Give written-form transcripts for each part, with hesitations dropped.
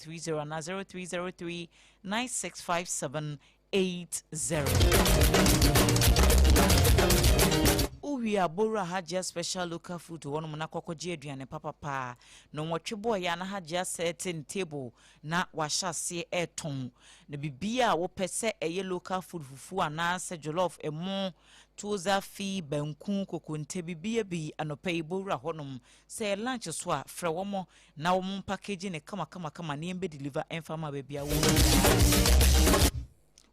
30 anaa 0303 9657 80. Wowie a, bɔ wura Hajia Special Local Food hɔnom na kɔkɔgye aduane papapaa. Nnɔnwɔtwe bɔeɛ a na Hajia sɛɛte ne table na wahyɛ aseɛ retɔn. Na biribiara a wopɛ sɛ ɛyɛ local food, fufuo anaasɛ jollof, ɛmo, tuoza, fi, banku, kokonte, biribiara bi anɔpa yi bɔ wura hɔnom. Sɛ ɛyɛ lunch so a, frɛ wɔn na wɔn mpackage no kamakamakama na yɛn bɛ deliver mfa ma baabi a wowɔ biara.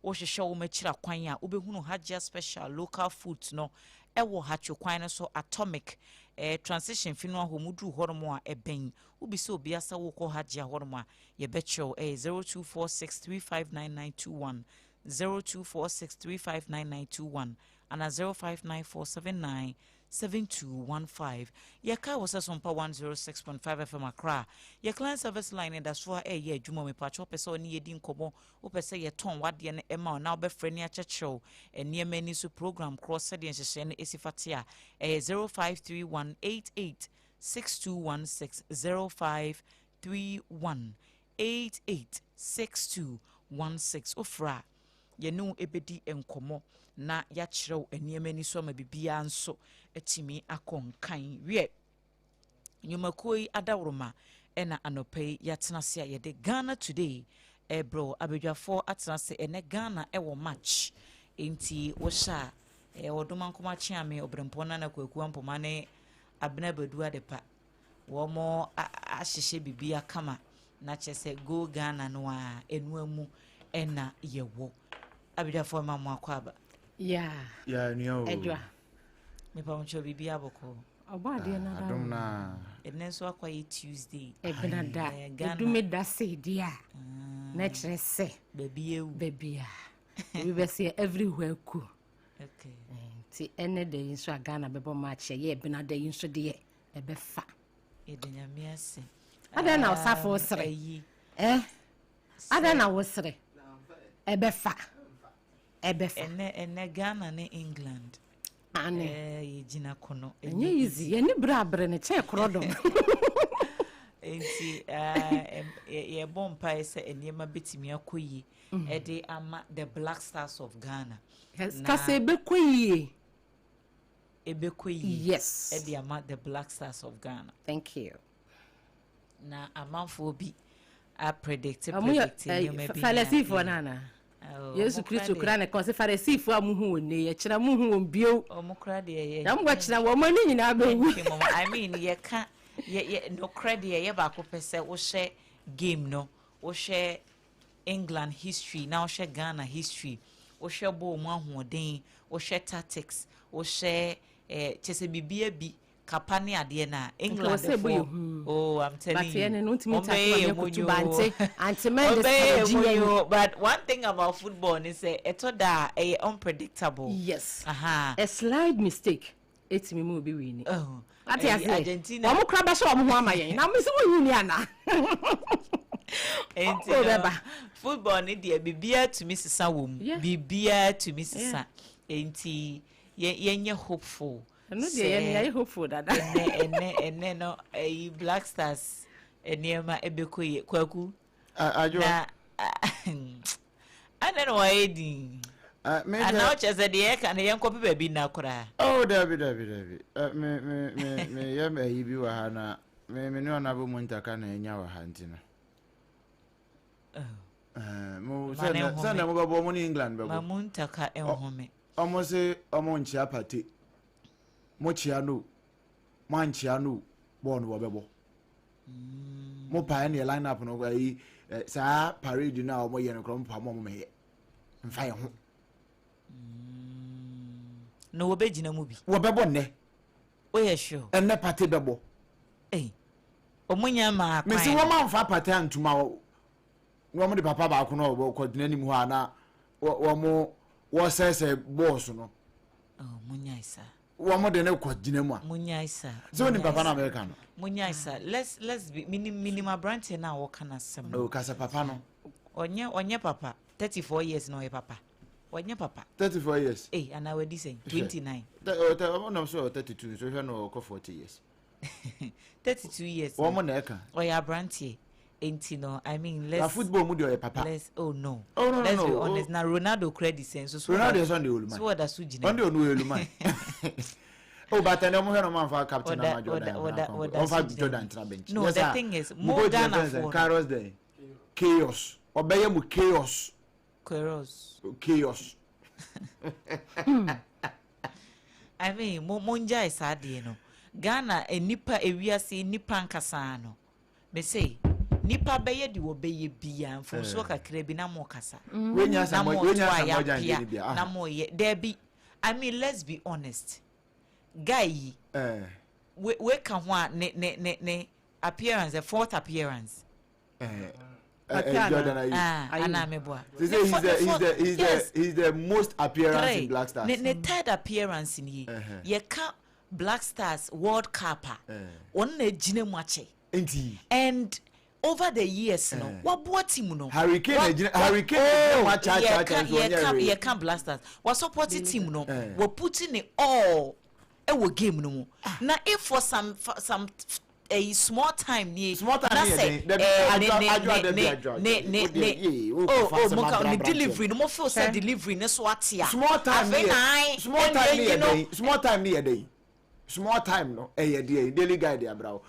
Wohwehwɛ wɔn akyiri akwan a, wobɛhunu Hajia Special Local Foods no wɔ Hatcho kwan no so, Atomic eh, Transition fi no ahɔ mu duru hɔnom a ɛbɛn. Wobisa obiara sɛ wokɔ Hajia hɔnom a, yɛbɛkyerɛ wo. Ɛyɛ 0246359921, 0246359921 anaa 059479 7215. Yɛkae wo sɛ Sompa 106.5 FM Accra. Yɛ client service line no da so ara ɛreyɛ adwuma o. Mepakyɛ wopɛ sɛ ɔne yɛdi nkɔmmɔ, wopɛ sɛ yɛtɔn w'adeɛ no ɛma wo na wobɛfrɛ ne akyɛkyerɛ wo nneɛma ani so program korɔ sɛdeɛ nhyehyɛeɛ no ɛsi fa te a, ɛyɛ 0531 88 6216, 0531 88 6216. Wofrɛ a, yɛne wo bɛdi nkɔmmɔ na yɛakyerɛ wo nneɛma ani so ama biribiara nso atumi akɔ nkan. Wiɛ, nnwumakuo yi adaworoma ɛna anɔpa yi yɛatena ase a yɛde Ghana Today ɛrebrɛ wo. Abadwafoɔ atena ase ɛnɛ Ghana ɛwɔ match nti wohyɛ a ɛyɛ Ɔdoma Nkoma Kyeame, Ɔberempɔn Nana Kwaku Ampoma ne Abena Badu Adepa. Wɔn ahyehyɛ biribi akama na kyerɛ sɛ go Ghana no a ɛnoa mu ɛna yɛwɔ. Abidjafoɔ ma mo akɔ aba. Yeah. Yeah, nua o. Adwa. Mepa mo kyɛw biribi abɔkɔ. Ɔbɔ adeɛ no ada. Adom na. Ɛnɛ nso akɔ yɛ Tuesday. Ɛbena da. Ɛdume da sɛ di a. Ah. Na kyerɛ sɛ. Baabi ewu. Baabi a. Obi bɛ sɛ everywhere ku. Okay. Nti ɛnɛ da yi nso a Ghana bɛbɔ match ɛyɛ ɛbena da yi nso deɛ. ɛbɛfa. Yɛda Nyame ase. Adɛn na ɔsafo sere? Eh? Adɛn na wosere? Ɛbɛfa. Ɛbɛfa. Ɛnɛ ɛnɛ Ghana ne England. Ane. Eh, yɛgyina kono. Ɛnyɛ easy. Yɛne bere abere ne kyɛn korɔ dɔm. Nti yɛbɔ mpae sɛ nneɛma bɛtumi akɔ yie mm. ɛde ama the Black Stars of Ghana. Kasa ɛbɛkɔ yie. ɛbɛkɔ yie yes. ɛde ama the Black Stars of Ghana. Thank you. Na amanfoɔ bi a predict predict eh, nneɛma bi. Farisifoɔ no ana? Oh, Yesu Kristo kura ne kɔn sɛ Farisifoɔ a muhu wɔn nnɛ yɛkyerɛ muhu wɔn bio. Wɔn kura deɛ yɛ. Na mo kyerɛ wɔn ani nyinaa bɛwu. I mean yɛka yɛ yɛ nokorɛ deɛ yɛ baako pɛ sɛ wohyɛ game no wohwɛ England history na wohwɛ Ghana history, wohwɛ bɔɔl mu ahoɔden, wohwɛ tactics, wohwɛ eh, kyɛ sɛ biribiara bi kapa ne adeɛ no a England foɔ oh I'm telling you wɔn bɛyɛ yɛn mu nyoo wɔn bɛyɛ yɛn mu nyoo but one thing about football ni sɛ ɛtɔ da a ɛyɛ unpredictable. Yes. Aha. A slight mistake. Etumi mu obi wini. Oh. Ate aseɛ. Wɔn kora bɛhyɛ wɔn ho ama yɛn. Na mesi wɔn yi ni ana. Nti no football ne deɛ biribiara tumi sesa wɔ mu. Biribiara tumi sesa. Nti yɛnyɛ hopeful. Ɛno deɛ yɛn yɛyɛ hopeful dada. Ɛnɛ ɛnɛ ɛnɛ no ɛyi Black Stars nneɛma ɛbɛkɔ yie. Kwaku. Adwoa. Na adɛn na wayɛ din? Anaa ɔkyerɛ sɛ deɛ yɛka no yɛnkɔpɛ baabi nna koraa? Oh, dabi dabi dabi. Me me me me yɛ ayi bi wɔ ha na me me ne ɔnabo mu ntaka na anya wɔ ha nti no. Oh. Mo sɛ na sɛ na mo bɛbɔ mo ne England bɛbɔ. Ma mu ntaka nhome. Ɔmo se ɔmo nkyea pate. Mo kyea no. Mo ankyea no. Bɔɔl no wɔbɛbɔ. Mo pa ɛne line up no ayi saa parade no a wɔyɛ no koraa mo pa mo a mo mɛyɛ mfa yɛn ho. Na wɔbɛgyina mu bi. Wɔbɛbɔ nnɛ. Woyɛ sure? Ɛnnɛ pate bɛbɔ. Ei, wɔn nya maa kwan. Mesi wɔn amfa pate antuma na wɔn de papa baako na wɔkɔgyina anim hɔ a na wɔn wɔsɛsɛ bɔɔso no. Oh, mo nyae saa. Wɔn de no kɔ gyina mu a. Munyae sa. Sɛ onim papa na mɛka no. Munyae sa. Let's let's be minim minim aberanteɛ no a wɔka n'asɛm no. O kasa papa no. Ɔnyɛ ɔnyɛ papa. 34 years na ɔyɛ papa. Ɔnyɛ papa. 34 years. Ei anaa wadi sɛn? 29. Ɔtɛ ɔnam so 32 nso hwɛ no ɔkɔ 40 years. 32 years. Wɔn na ɛka. Ɔyɛ aberanteɛ. Enti no, I mean, Na let's football mu deɛ ɔyɛ papa. Let's, oh no. Oh, no, no, Let's no. be Oh. honest. Na Ronaldo kura di sɛn so so. Ronaldo yɛ sɛ ɔno deɛ oluman. So ɔda so gyina. Ɔno deɛ ɔno yɛ oluman. Oh, but ɛnɛ ɔmo hwɛ no ɔmo anfa captain Ɔda- ama Jordan. ɔda- Ɔmo ɔda- anfa ɔda so gyina. Jordan tena bench. No, Yes, the sir. thing is, Mo mo coach yɛ Ghana fɛn sɛ foɔ no. Carlos dɛn? Chaos. Ɔbɛyɛ mo chaos. Queiroz. Chaos. I mean, mo mongyae saa adeɛ no. Ghana nipa, ewiase nipa nkasa no. Me say nipa bɛyɛ de wɔbɛyɛ bia mfomsoɔ kakra bi na mo kasa. Wenya Na asɛm mo wenya to a asɛm ɔgya yapia nkyɛn bi na a. mo yɛ dɛbi. I mean, let's be honest. Guy yi we ka ho a ne appearance, the fourth appearance. Jordan Ayew. Ah, Ayew. ana meboa. They say he's the he's the he's the he's the most appearance Three. in Black Stars. Ne third appearance ni. Yɛka Black Stars World Cup a, ɔno na egyina mu akyɛ. Nti And over the years no, waboa team no. Harry Kane Harry Kane egyina mu akyɛ akyɛ akyɛ nso ɔnyɛ Yɛka hwee. yɛka Black Stars wa support team no, wɔ putting it all ɛwɔ game no mu. Na if for some a small time nie, Small time na ni yɛ sɛ den. Dabi, adwo dabi, adwo, ne ne wo deɛ, ne yee, wo oh kɔfa oh asɛm mo ka abra ne aberanteɛ. delivery no, mo feel sɛ Hwɛ. delivery ne so ate a, Small time afei ni na yɛ ae, small time ni ɛna yɛ eyi no den, small time ni yɛ den, small time no ɛyɛ deɛ Daily Guide abra o,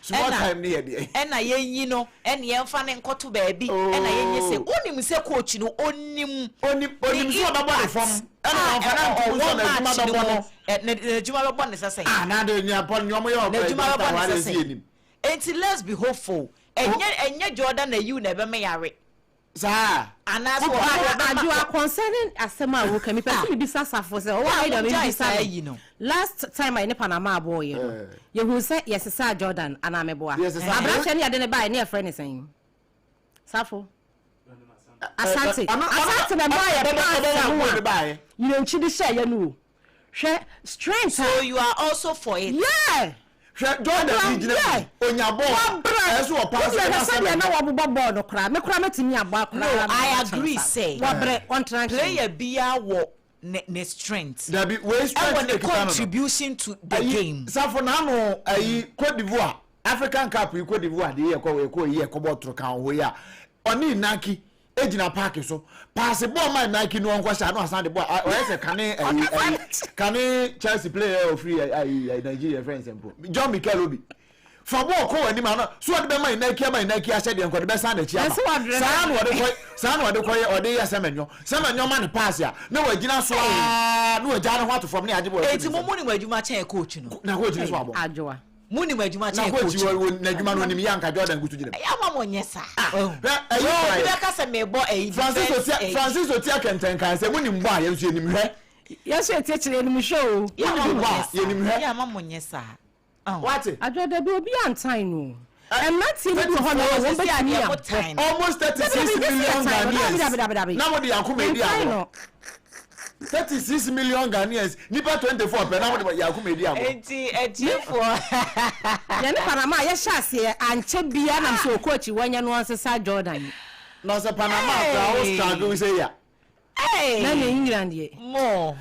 small time ni yɛ deɛ. Ɛna yɛnyi no, ɛna yɛmfa ne nkɔto baabi. Oh. Ɛna yɛnyɛ sɛ onim sɛ coach no onim Onim sɛ ɔbɛbɔ ne fam, ɛna ɔmfa na ntom sɛ n'adwuma bɛbɔ no. N'adwuma bɛbɔ ne sɛ sɛn? Ah, na de nea pɔ nea ɔmo yɛ ɔbɛ N'adwuma bɛbɔ ne ɛsi sɛ sɛn? anim. Enti let's be hopeful. Ɛnyɛ Jordan Ayew na ɛbɛma yare Saa. anaasɛ Wo- ɔbɛma Adwoa, concerning asɛm a woka, mepɛ sɛ mebisa Safo sɛ ɔwɔ ha da gyae mebisa saa yi no. no. Last time a yɛne Panama abɔɔyɛ no, yɛhu sɛ yɛsesaa Jordan anaa meboa? Yɛsesaa. Aberanteɛ ne yɛde ne baeɛ ne yɛfrɛ ne sɛn, Safo? Asante. Asante na maa yɛ pass ho ɔbɛbɔ a baayɛ. yɛnkyi de hyɛ yɛ no o, hwɛ strength So a you are also for it? Yeah. Hwɛ, Jordan yi gyina mu onya bɔɔl, ɛso wɔ pass. Wabrɛ hwɛ sɛdeɛ na wɔbobɔ bɔɔl no koraa, me koraa mɛtumi abɔ No, koraa. I agree sɛ wɔbrɛ ɔntena nkyɛn. Player biara wɔ ne strength Dabi, wei strength ɛwɔ ne ekita no. contribution to the Ayi, game. Safo n'ano ayi Cote d'Ivoire African Cup yi, Cote d'Ivoire de yɛ kɔ ɛkɔ yi yɛ kɔbɔ toro kan hɔ yi a, ɔne Inaki egyina park so, pass bɔɔl ma Inaki no, ɔnkɔ hyɛ ano, asan de bɔɔl ɔyɛ sɛ kane ayi kane Chelsea player ofiri ayi Nigeria friends mpo, John Mikel Obi, fa bɔɔl kɔ wɔ anim ano so ɔde bɛma Inaki, ama Inaki ahyɛ deɛ nkɔ de bɛsan n'akyi aba. Ɛsɛ wadrɛ. Saa na ɔde kɔ yɛ, ɔde yɛ Sɛmɛnyɔ ma ne pass a, na wagyina so aa na wagya ne ho ato fam ne agye bɔɔl. Eti mo nim adwuma kyɛn coach no? Na coach ni so abɔ. Adwoa. Mo nim adwuma Na kyɛn coach coach no? wɔ n'adwuma no onim yɛ, anka Jordan gusu gyina mu. Ɛyɛ ama mo nyɛ saa. Hwɛ, ɛyi Obi kwan. bɛka sɛ mebɔ ɛyi Francis defense Otia ɛyi. Francis Otia kɛntɛnkan sɛ mo nim bɔ a, yɛn nso yɛnim hwɛ. Yɛso yɛtiakyerɛ anim hwɛ o. Yɛ ama mo bɔ a, nyɛ saa. yɛnim hwɛ. Yɛ ama mo nyɛ saa. Oh. Wate. Adwoa, dabi, obi antan no, mmeranteɛ no bi wɔ hɔ na wɔn Sisi bɛtumi adeɛ mo abɔ. tan no. Almost 36 million Dabi, dabi, dabi, Ghanaians dabi. na mo de yakoma edi Ntan agorɔ. no. 36 million Ghanaians, nipa 24 pɛ na mo de yakoma edi agorɔ. Enti atiefoɔ, Yɛne Panama a yɛhyɛ aseɛ ankyɛ bia nam sɛ ɔkɔ akyi wɔnyɛ no ɔnsesa Jordan. Na sɛ Panama kora o struggle sɛ ya. Hey! Na ne England deɛ Mo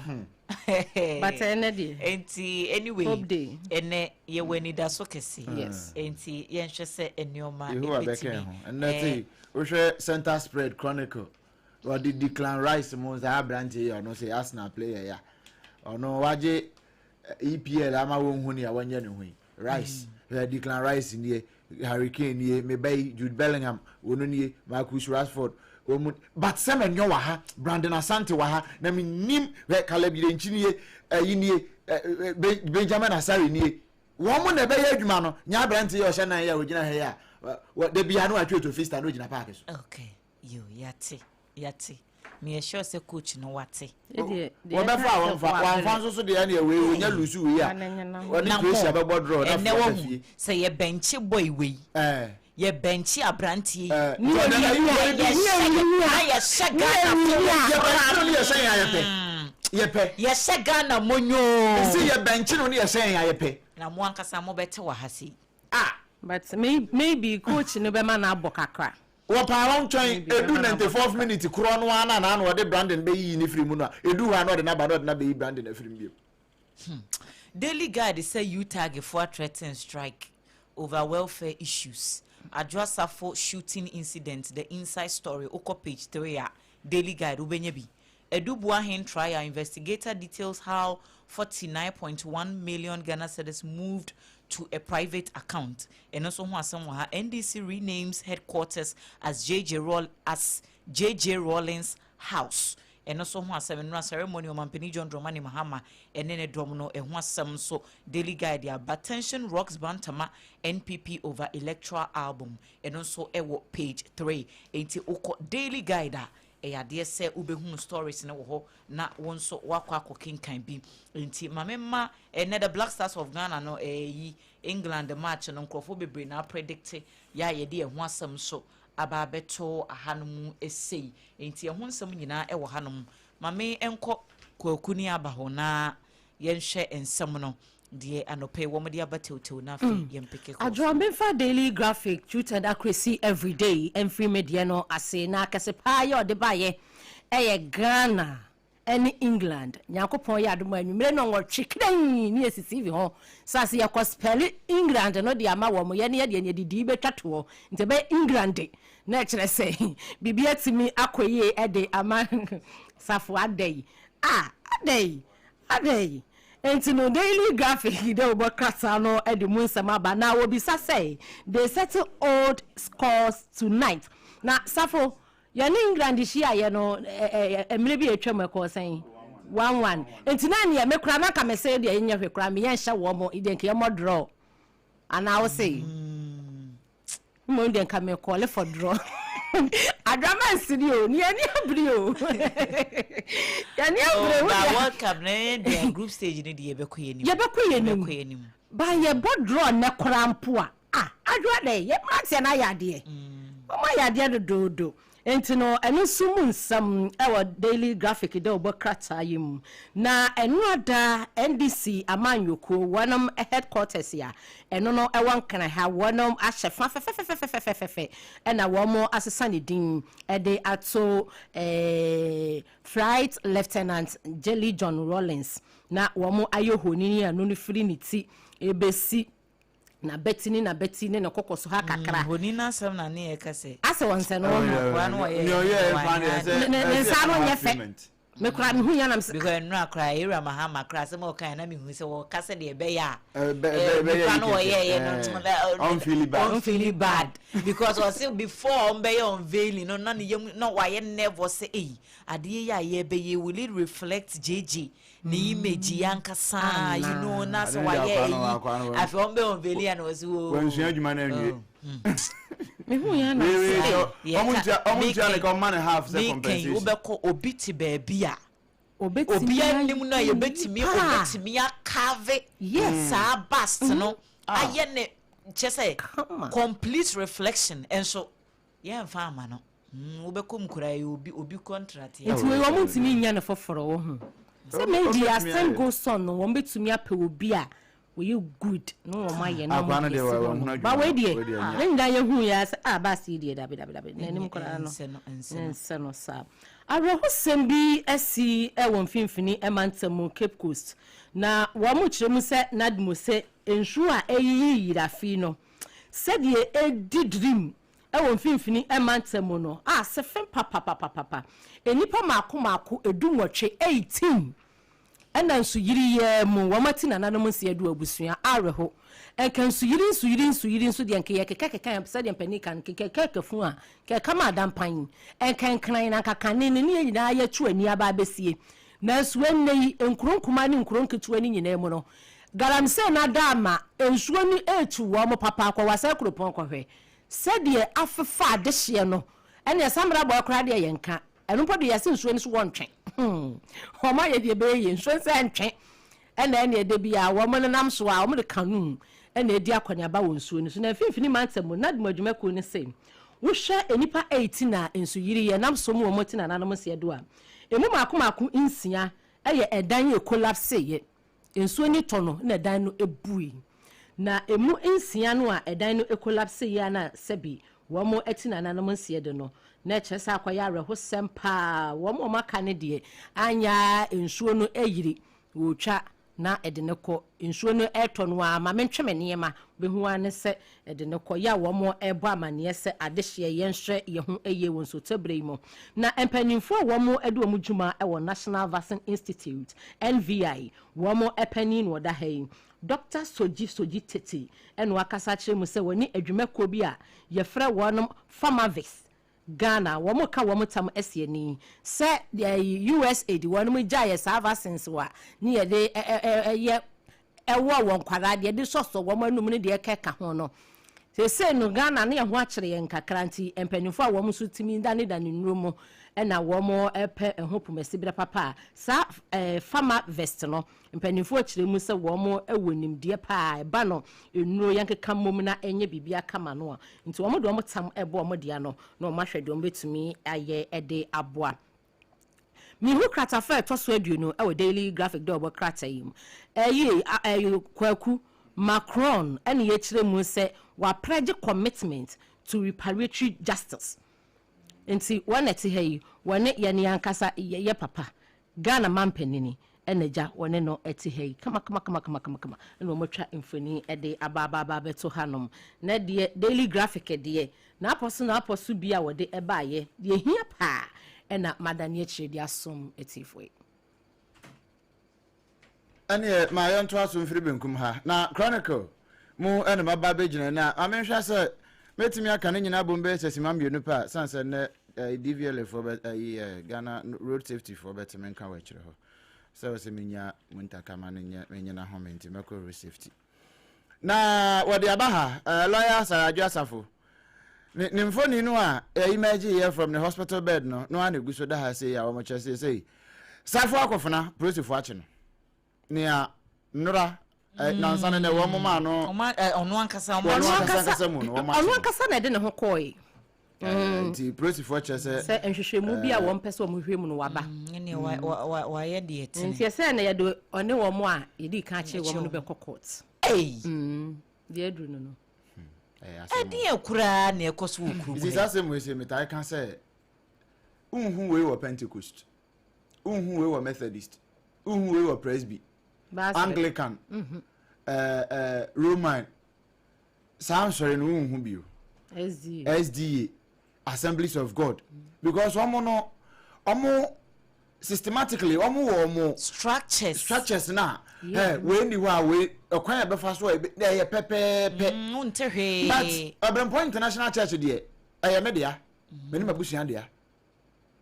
but ɛnɛ deɛ enti anyway, Hope day. ɛnɛ yɛwɔ anidaso kɛse. Yes. Enti yɛnhwɛ sɛ nneɛma Yehowa bɛkɛn ɛbɛtumi ho. Ɛnɛ te wohwɛ Center Spread Chronicle, wɔde Declan Rice mu saa aberanteɛ yi a ɔno sɛ Arsenal player yi a ɔno wagye EPL ama wɔn hu nea wɔnyɛ ne ho yi. Rice, hwɛ, Declan Rice nie, Harry Kane nie, meba yi Jude Bellingham wɔn nie, Marcus Rashford wɔn mu, but Sɛmɛnyɔ wɔ ha, Brandon Asante wɔ ha, na mi nim hwɛ Caleb Yirenkyi nie, ɛyi nie, ɛ ɛ Benjamin Asare nie, wɔn mo na ɛbɛyɛ adwuma no. Nya aberante yi a ɔhyɛ nan yi a ogyina ha yi a wɔ dabi ano atwe oto fista na ogyina park so. Okay, yo, yate, yate. Meyɛ sure sɛ coach no wate. Wɔbɛfa a wɔmfa wɔamfa nso so deɛ, ɛne wei wɔnya lose wei a, wɔne Na Croatia mo, bɛbɔ draw na ɛnɛ fo wahu fie. Sɛ yɛbɛnkye boy wei, yɛbɛnkye aberanteɛ yi, Ɛɛ, Jordan Ayew wɔde yɛhyɛ na yɛhyɛ Ghana fo. Yɛbɛnkye no ne yɛhyɛ yɛn ayɛpɛ yɛpɛ. Yɛhyɛ Ghana monyoo. Si yɛbɛnkye no ne yɛhyɛ yɛn ayɛpɛ. Na mo ankasa mobɛte wɔ ha sei. Ah. But maybe coach no bɛma no abɔ kakra. Wɔpaa wɔn twɛn Maybe edu bɛma no abɔ. 94th minute korɔ no ara na ɔde Brandon bɛyiyi ne firi mu no a, edu hɔ a na ɔde n'aba na ɔde n'abɛyi Brandon afiri mu bio. Daily Guide sɛ UTAG foɔ threaten strike over welfare issues. Adwoa Safo shooting incident, the inside story, wokɔ page 3 a, Daily Guide wobɛnya bi. Adu Boahen trial, investigator details how 49.1 million Ghana cedis moved to a private account. Ɛno nso ho asɛm wɔ ha. NDC renames headquarters as JJ Rawlings House. Ɛno nso ho asɛm. Nnura ceremony Ɔmampanin John Dramani Mahama ɛne ne dɔm no, ɛho asɛm nso Daily Guide aba. Tension rocks Bantama NPP over electoral album, ɛno nso ɛwɔ page 3. Enti wokɔ Daily Guide a, ɛyɛ adeɛ sɛ wobɛhunu stories no wɔ hɔ na wo nso woakɔ akɔ kenkan bi. Nti maame ma ɛnɛ the Black Stars of Ghana no, ɛyi England match no, nkurɔfoɔ bebree na apredict yɛ a yɛde ɛho asɛm so aba abɛto ahanom esei. Nti ɛho nsɛm nyinaa ɛwɔ hanom. Maame nkɔ Kwaku ne aba hɔ na yɛnhwɛ nsɛm no deɛ anɔpɛ yi wɔn de aba tewtew na afei yɛn mpeke kɔ. Adwoa, memfa Daily Graphic, Truth and Accuracy Everyday ɛmfiri me deɛ no ase, na akɛse paa yɛ ɔde baayɛ ɛyɛ Ghana ɛne England. Nyankopɔn yɛ adom a, anwummerɛ no 8 kran ne yɛsi TV ho sase yɛkɔ spell England no de ama wɔ mo. Yɛne yɛdeɛ ne yɛdidii bɛtwa toɔ, nti ɛbɛyɛ England na ɛkyerɛ sɛ biribi atumi akɔ yie ɛde ama Safo. Ada yi a ada yi ada yi nti no, Daily Graphic dɛ wɔbɔ krataa no de mu nsɛm aba na wɔbisa sɛ they settle old scores tonight. Na Safo, yɛne England hyiaeɛ no, mmerɛ bi a atwam ɛkɔɔ sɛn? 1-1. Nti na neɛ me koraa na nka me sɛ deɛ yɛnyɛ hwɛ koraa, meyɛ nhyɛ wɔ mo deɛ, nka yɛmmɔ draw anaa wo se mmom deɛ nka me call for draw. Adrama nsiri o, ne yɛni abere o, yɛni abere wo ba deɛ. World Cup na yɛn deɛ, group stage no deɛ, yɛbɛkɔ yɛn anim. Yɛbɛkɔ yɛn anim. Yɛbɛkɔ yɛn anim. Ba yɛbɔ draw ne koraa mpo a, ah, adwoa dɛ yɛ mmeranteɛ no ayɛ adeɛ, wɔn ayɛ adeɛ dodoodo. Nti no ɛno nso mu nsɛm ɛwɔ Daily Graphic dɛ wɔbɔ krataa yi mu. Na ɛno ada NDC amanyɔkuo wɔnom headquarters a ɛno no ɛwɔ Nkran ha, wɔnom ahyɛ fa fɛfɛfɛfɛfɛfɛ ɛna wɔn asesa ne din ɛde ato Flight Lieutenant Jelly John Rawlings, na wɔn ayɛ honini a ɛno no firi ne ti ebesi na bɛti ne na bɛti ne ne kɔkɔ so ha kakra. Honi n'asɛm na ne yɛ kɛsɛ. Asɛ wɔn nsɛ no wɔn ho. Akoa no wɔyɛ nea ɔyɛ ɛfa deɛ sɛ Ne nsa no nyɛ fɛ. Payment. Me kora me hu yɛn nam sɛ because nnura koraa Ewura Mahama koraa, asɛm a ɔka yɛn na mehu sɛ wɔka sɛ deɛ ɛbɛyɛ a bɛyɛ nipa no yi wɔyɛ kɛkɛ. yɛ no Ɔnfeel bad. Ɔnfeel bad because ɔse before ɔmbɛyɛ unveiling no, na ne yam na wayɛ nervous sɛ eyi adeɛ yi a yɛbɛyɛ, will it reflect JJ ne image yi ankasa na sɛ Ade no deɛ wayɛ akoa no, eyi akoa no, afei ɔmbɛ unveiling a na ɔse wo Wansua adwuma no anwie. Me hu yɛn nam Wei wei sɛ sɛ ɔmo ntua ne ka, ɔmo ma ne half sɛ mekɛn compensation. wobɛkɔ obi te baabi a obetumi obi anim no a yɛbɛtumi paa. obɛtumi acarve saa bust no ayɛ ne kyɛ sɛ Kama. complete reflection, ɛnso yɛmfa ama no. Wobɛkɔ mu koraa yɛ obi contract yɛ. Nti wei wɔn ntumi nya ne foforɔ wɔ ho sɛ mendi Ɔbɛtumi as time ayɛ. goes on no, wɔn bɛtumi apɛ obi a wɔyɛ good na wɔn ayɛ na Akoa wɔn no de deɛ esi wɔ- hɔ wɔn no ho ba adwuma wei no, deɛ wei deɛ nyɛ. ne nyinaa yɛhu yɛ sɛ ah, bust yi deɛ, dabi dabi dabi, n'anim koraa no Ɛnsɛ no, ɛnsɛ ne no. nsɛ no saa. Awerɛhosɛm bi asi ɛwɔ Mfimfini ɛmantam Cape Coast, na wɔn mo kyerɛ mu sɛ NADMO sɛ nsuo a ɛyiyi yirafi no sɛdeɛ ɛdi dream ɛwɔ Mfimfini ɛmantam no a sɛfɛn papapapapa, nnipa mako mako 18, 18, ɛna nsuyiri yɛ mu wɔn ati nananom nsi adu abusua awerɛho. Nka nsuyiri nsuyiri nsuyiri nso deɛ, nka yɛ keka keka yɛn sɛdeɛ mpanin kan keka keka fun a keka ma adampan nka nkran na nka kane ne ne yɛn nyinaa yɛtu ani aba abɛsie. Nanso ɛnnɛ yi nkuro nkuma ne nkuro nketewa ne nyinaa mu no, galamsey na da ama nsuo no etu wɔn papa akɔ Wasa Kuropɔn. Kɔhwɛ sɛdeɛ afefa adehyeɛ no, ɛnna ɛsamra bɔ koraa deɛ yɛn ka ɛno mpo de yɛsɛ nsuo no so wɔntwe wɔn ayɛ deɛ ɛbɛyɛ yɛ nsuo nsɛ ntwe. Ɛna ɛde bi a wɔn nenam so a wɔn de canoe ɛna edi akɔneaba wɔ nsuo no so. Na Mfimfini Mantam mu NADMO adwumakuo no sɛ wohwɛ nnipa 18 a nsuyiri yɛ nam so mu wɔn ti nananom nseɛ do a, emu mako mako nsia ɛyɛ ɛdan yɛ collapse yɛ nsuo ni tɔ no na ɛdan no ebui. Na emu nsia no a ɛdan no collapse yɛ na sɛbi wɔn ti nananom nseɛ do no, na ɛkyerɛ sɛ akɔyɛ awerɛhosɛm paa. Wɔn a wɔn aka no deɛ anya nsuo no ayiri wɔtwa. na ɛde no kɔ. Nsuo no retɔ no ara, ma mentwe me nneɛma, bɛhu ara ne sɛ ɛde no kɔ. Yɛ a wɔrebɔ amanneɛ sɛ adehyeɛ, yɛnhwɛ yɛn ho yie wɔ nsuotɔberɛ yi mu. Na mpanimfoɔ a wɔde wɔn dwuma wɔ National Vaccine Institute, NVI, wɔn panin na ɔda ha yi, Dɔkta Soji Soji Tete na wakasa akyerɛ mu sɛ wɔne adwumakuo bi a yɛfrɛ wɔn Pharmavis Ghana wɔn ka wɔn tam asi ani sɛ USAID wɔn gyaeɛ saa vaccines wa ne yɛde yɛ ɛwɔ wɔn nkwadaa deɛ de sɔsɔ wɔn anum ne deɛ ɛkɛka ho no. Seesei no Ghana ne ɛho akyere yɛn kakra nti mpanimfoɔ a wɔn nso tumi danedane nnuro mu na wɔn pɛ ɛho pomasiberɛ papa a saa Pharmavest no Mpanimfoɔ kyerɛ mu sɛ wɔn wɔ nimdeɛ paa a ɛba no nnuro yɛnkeka mmom na ɛnyɛ biribi kama no a, nti wɔn de wɔn tam bɔ wɔn dea no na wɔn ahwɛ deɛ wɔn bɛtumi ayɛ de aboa. Mehu kratafa a ɛtɔ so 20 wɔ Daily Graphic dɛ ɔbɔ krataa yi mu. Ɛyi, ɛyi, Kwaku Macron ɛna yɛkyerɛ mu sɛ waprɛgye commitment to reparatory justice. Nti wɔn na ɛte ha yi, wɔne yɛn yɛn ankasa yɛ papa Ghana manpanini na agya wɔne no te ha yi kamakamakamakama na wɔatwa mfoni de aba aba aba abɛto hanom. Na deɛ Daily Graphic deɛ n'apɔ so n'apɔ so bi a wɔde baeɛ deɛ ɛhia paa na madane akyire de asom atiefoɔ yi. Ɛneɛ ma yɛntoa so mfiri benkum ha. Na Chronicle mu na maba abɛgyina na ma menhwɛ sɛ mɛtumi aka ne nyinaa bom bɛyɛ sɛ sima mmienu pɛ a, sane sɛ nnɛ eh, DVLA foɔ bɛ ayi eh, Ghana Road Safety foɔ bɛte me nka wɔ akyire hɔ sɛ wɔ sɛ menya mu ntaka ma no nyɛ menyina home nti mɛkɔ road safety. Na wɔde aba ha eh, lawyer Sarah Adwo Asafo ne, ne mfoni no a ɛyi ma ɛgye yɛ from ne hospital bed no no a na egu so da ha sei a wɔn kyerɛ sei sei Safo Akofena polisifoɔ akye no nea nnora eh, nansa no nɛ wɔn moma ano ɔno ankasa wɔn ankasa ankasa mu no wɔn akye ɔno ankasa na ɛde ne ho kɔɔe. Mm. Nti polisifoɔ kyerɛ sɛ sɛ nhwehwɛmu bi a wɔn pɛ sɛ wɔn hwehwɛ mu no waba. Ɛnneɛ wayɛ deɛ tene. Nti ɛsɛ na yɛde ɔne wɔn a yɛdi kan akyere wɔn no bɛkɔ court. Deɛ aduru no no. Ɛdeɛ koraa na ɛkɔ so wɔ kurom. Nti saa asɛm wei sɛ metaa ka sɛ wonhu wei wɔ Pentecost, wonhu wei wɔ Methodist, wonhu wei wɔ Presby, Anglican, mm-hmm. eh, eh, Roman, saa nsɔre no wonhu bio. SDA, Assemblies of God, because wɔn no wɔn systematically wɔn wɔ wɔn structures structures na ɛ wei ni hɔ a wei ɛkwan a ɛbɛfa so a ɛyɛ pɛpɛɛpɛ. Wonte hwee. But Ɔbrɛmpɔn International Church deɛ ɛyɛ me dea. Me ne m'abusua dea.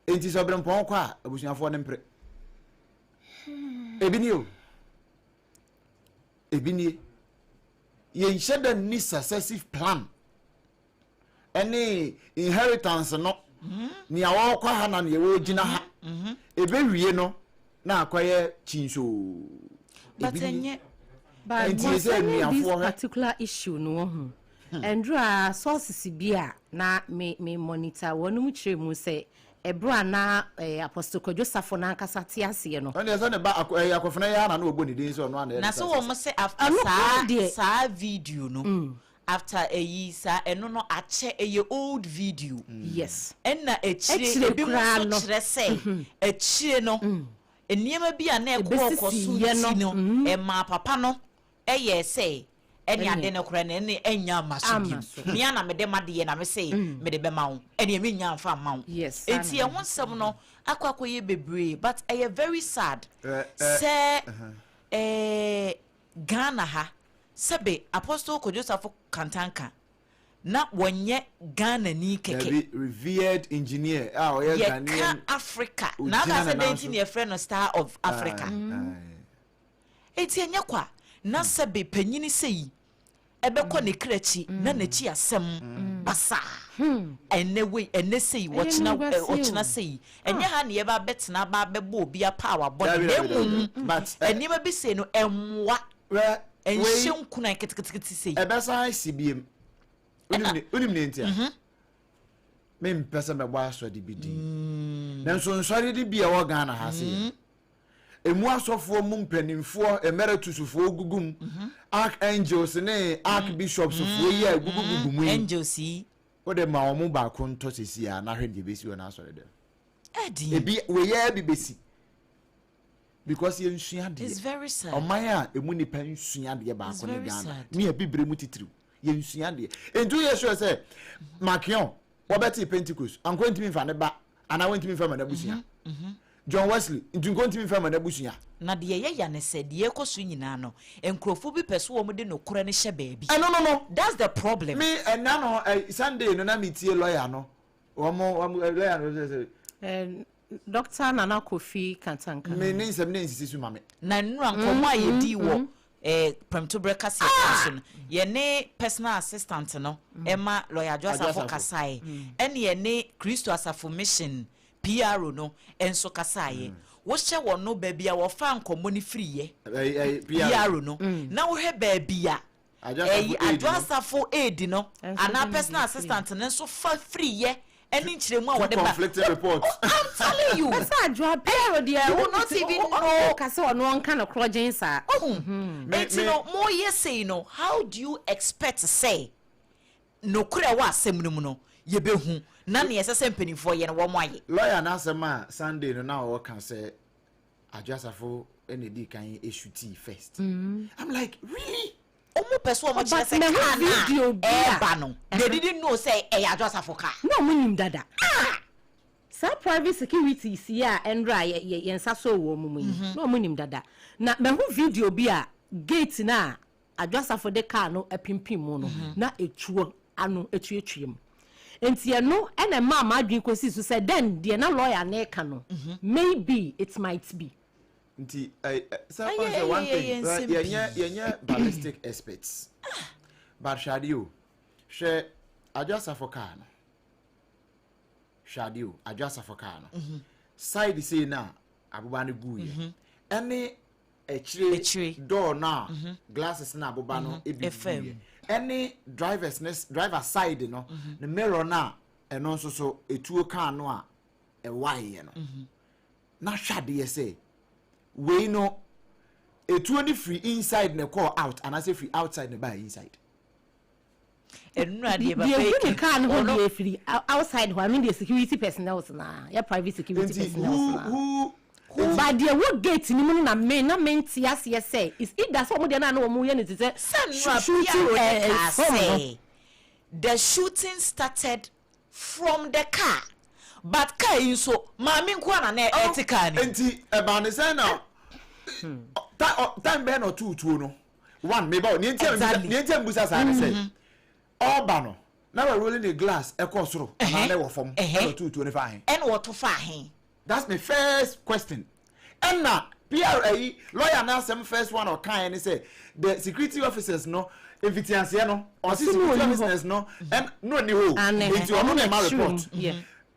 Enti sɛ ɔbrɛmpɔn kɔ a, abusuafoɔ no mpere. Ebi nie o. Ebi nie. Yɛnhyɛ da nni successive plan ɛne inheritance no. Nea ɔrekɔ ha na nea ɔregyina ha. Ebewie no na akɔyɛ kyinsoo. But ɛnyɛ. But concerning this particular issue no wɔ ho. Ɛndura sources bi a na me me monitor wɔn mu kyerɛ mu sɛ ɛberɛ a na eh, Apostle Kwadwo Safo n'ankasa te aseɛ no. Ɛnna ɛsɛ ne ba akɔ ɛyɛ akɔfena yi ara na na ɔbɔ ne din sɛ ɔno ana Na so wɔn sɛ after Ɛno saa koraa deɛ. saa video no after ɛyi saa ɛno no akyɛ ɛyɛ old video. Yes. Ɛna akyire Akyire ebi mu koraa nso no. kyerɛ sɛ akyire no nneɛma bi a na ɛkɔɔkɔ so Ɛbɛsisi yɛ nti no. no ɛmaa papa no ɛyɛɛ sɛ ɛne ade no koraa no ɛne ɛnnya mma so Amma bio. so. Me ara na mede m'adeyɛ na mese mede bɛma wo, ɛneɛ mennya mfa mma wo. Yes, saa Enti na ɛho nsɛm no akɔ akɔyɛ bebree but ɛyɛ very sad Ɛ, ɛ, sɛ eh, Ghana ha sɛbe Apostle Kojo Safo Kantanka na wɔnyɛ Ghanani kɛkɛ. Dabi, revered engineer a ɔyɛ Yɛka Ghanaian. Africa na Ogyina aka sɛ ne dɛn nan nti so. na yɛfrɛ no Star of Africa. Aye, aye. Enti ɛnyɛ kwa na sɛbe panyini sei ɛbɛkɔ ne kra akyi na n'akyi asɛm basaa. Ɛnnɛ wei, ɛnnɛ sei, ɔkyena ɔkyena sei. Ɛnyɛ ha na yɛba abɛtena aba abɛbɔ obi apaawa bɔne Dabi, na dabi, dabi, mmom dabi. But, eh, nneɛma bi sei no ɛmmoa, Wɛ, wei, ɛnhyɛ nkuran ketekete sei. ɛbɛsan asi biem. Wonim ne, wonim ne nti a? Mempɛ sɛ mɛbɔ asɔre bi din. Nanso nsɔre no bi a ɛwɔ Ghana ha sei no, Emu asɔfoɔ mu mpanimfoɔ, emeritusfoɔ gugu mu, archangels ne archbishopsfoɔ yi a ɛgugugugu mu yi. Angels yi. Wode ma wɔn baako ntɔ sisi a na hwɛ deɛ ɛbɛsi wɔ n'asɔre dɛm. Ɛdin. Ebi wei yɛ bi bɛsi. Because yɛnsua It's adeɛ. very sad. Ɔman a emu nipa nsua adeɛ It's baako ne very Ghana. sad. Ne abibire mu titiriw. Yɛnsua adeɛ. Nti woyɛ sure sɛ Makion wɔbɛte Pentecost anko ntumi nfa ne ba anaa wɔntumi nfa ma n'abusua. John Wesley nti nko ntumi nfa ma n'abusua. Na deɛ yɛya ne sɛ deɛ ɛkɔ so nyinaa no, nkurɔfoɔ bi pɛ so wɔn de nokorɛ no hyɛ baabi. Ɛno no. That's the problem. Me ɛna no Sunday no na mi tie lawyer no, wɔn lawyer no sɛ Dr. Nana Kofi Kantanka. Me ne nsɛm ne nsisi so ma me. Na nnura nkɔmmɔ a yɛdii wɔ prɛmtoberɛ kaseɛ no so no, yɛne personal assistant no ɛma lawyer Adwo Adwo Asafo Asafo. kasaeɛ, ɛne yɛne Kristo Asafo Mission PRO no nso kasaeɛ. Wohyɛ wɔ no baabi a wɔfa nkɔmmɔ no firiiɛ, Ɛyi ɛyi PR. PRO no, na wohwɛ baabi a Adwo ɛyi Asafo aid Adwo no. Asafo aid no Ɛnso anaa de personal ne firi. assistant no nso fa firiiɛ ɛne nkyerɛmu a Two wɔde ba. conflicting reports. Oh, I'm telling you. Ɛsɛ Adwoa PRO deɛ, You will not even know. Ka sɛ ɔno ɔnka no korɔ gyen saa. Oh, enti no moyɛ sei no, how do you expect sɛ nokorɛ wɔ asɛm no mu no yɛbɛhu na neɛ ɛsɛ sɛ mpanimfoɔ yɛ no wɔn ayɛ? Lawyer n'asɛm a Sunday no na ɔka sɛ Adwo Asafo ɛna edi kan eshoot first. I'm like, really? Ɔmo pɛ so ɔmo kyerɛ But sɛ mehu kaa na video bi a- ɛɛba no, they didn't know sɛ ɛyɛ Adwo Asafo kaa. Na ɔmo nim dada. Saa private security si a ɛnra yɛ yɛn nsa so wɔ ɔmo mu yi, na ɔmo nim dada. Na mehu video bi a gate na Adwo Asafo de kaa no apimpim mu no, na etuo ano etuatua mu. Nti ɛno ɛna mmaa maa adwene kɔsi so sɛ then deɛ na lawyer ne ka no, maybe it might be. Nti ɛ ɛ sɛ Ɛyɛ- ɔn sɛ one ɛyɛ- thing ɛyɛ nsɛm yɛnyɛ yɛnyɛ ballistic experts, but hwɛ adeɛ o, hwɛ Adwo Asafo kaa no, hwɛ adeɛ o, Adwo Asafo kaa no side sei na aboba no gu yɛ ɛne akyire Akyire. Door no a glasses na aboba no ebi Ɛfam. gu yɛ ɛne drivers ne driver side no ne mirror no a ɛno nso so etuo kaa no a ɛwaeɛ no. Na hwɛ adeɛ sɛ wei no, etuo no firi inside na ɛkɔɔ out anaasɛ firi outside na ɛbaa inside? Ɛnura deɛ deɛ papa egu ne yi kaa no ho ɔno deɛ efiri outside hɔ ano deɛ, security personnel na yɛ private security Nti personnel who na who but deɛ wɔ gate ni mu no na me nte aseɛ sɛ is either sɛ ɔmo deɛ na na ɔmo yɛ ne te sɛ Sɛ nnura shooting PRO ne kaa film no. sɛ the shooting started from the car, but car yi nso maame nko ana na ɛte car ni. Nti ɛbaa ne sɛn na time bɛn na ɔtoo tuo no one meba o nea nti a nea nti a mbusa saa ne sɛ ɔba no na wɔ rolling the glass ɛkɔ soro anaa na ɛwɔ fam ɛna ɔtoo tuo ne fa ahen? Ɛna wɔto fa ahen? That's my first question. Ɛna pr ɛyi lawyer n'asɛm first one ɔkan ne sɛ the security officers no mfitiaseɛ no ɔsi Ɔsi no security ɔni hɔ. officers no ɛn no ni hɔ. Ane. Nti ɔno na ɛma Ɔno na report.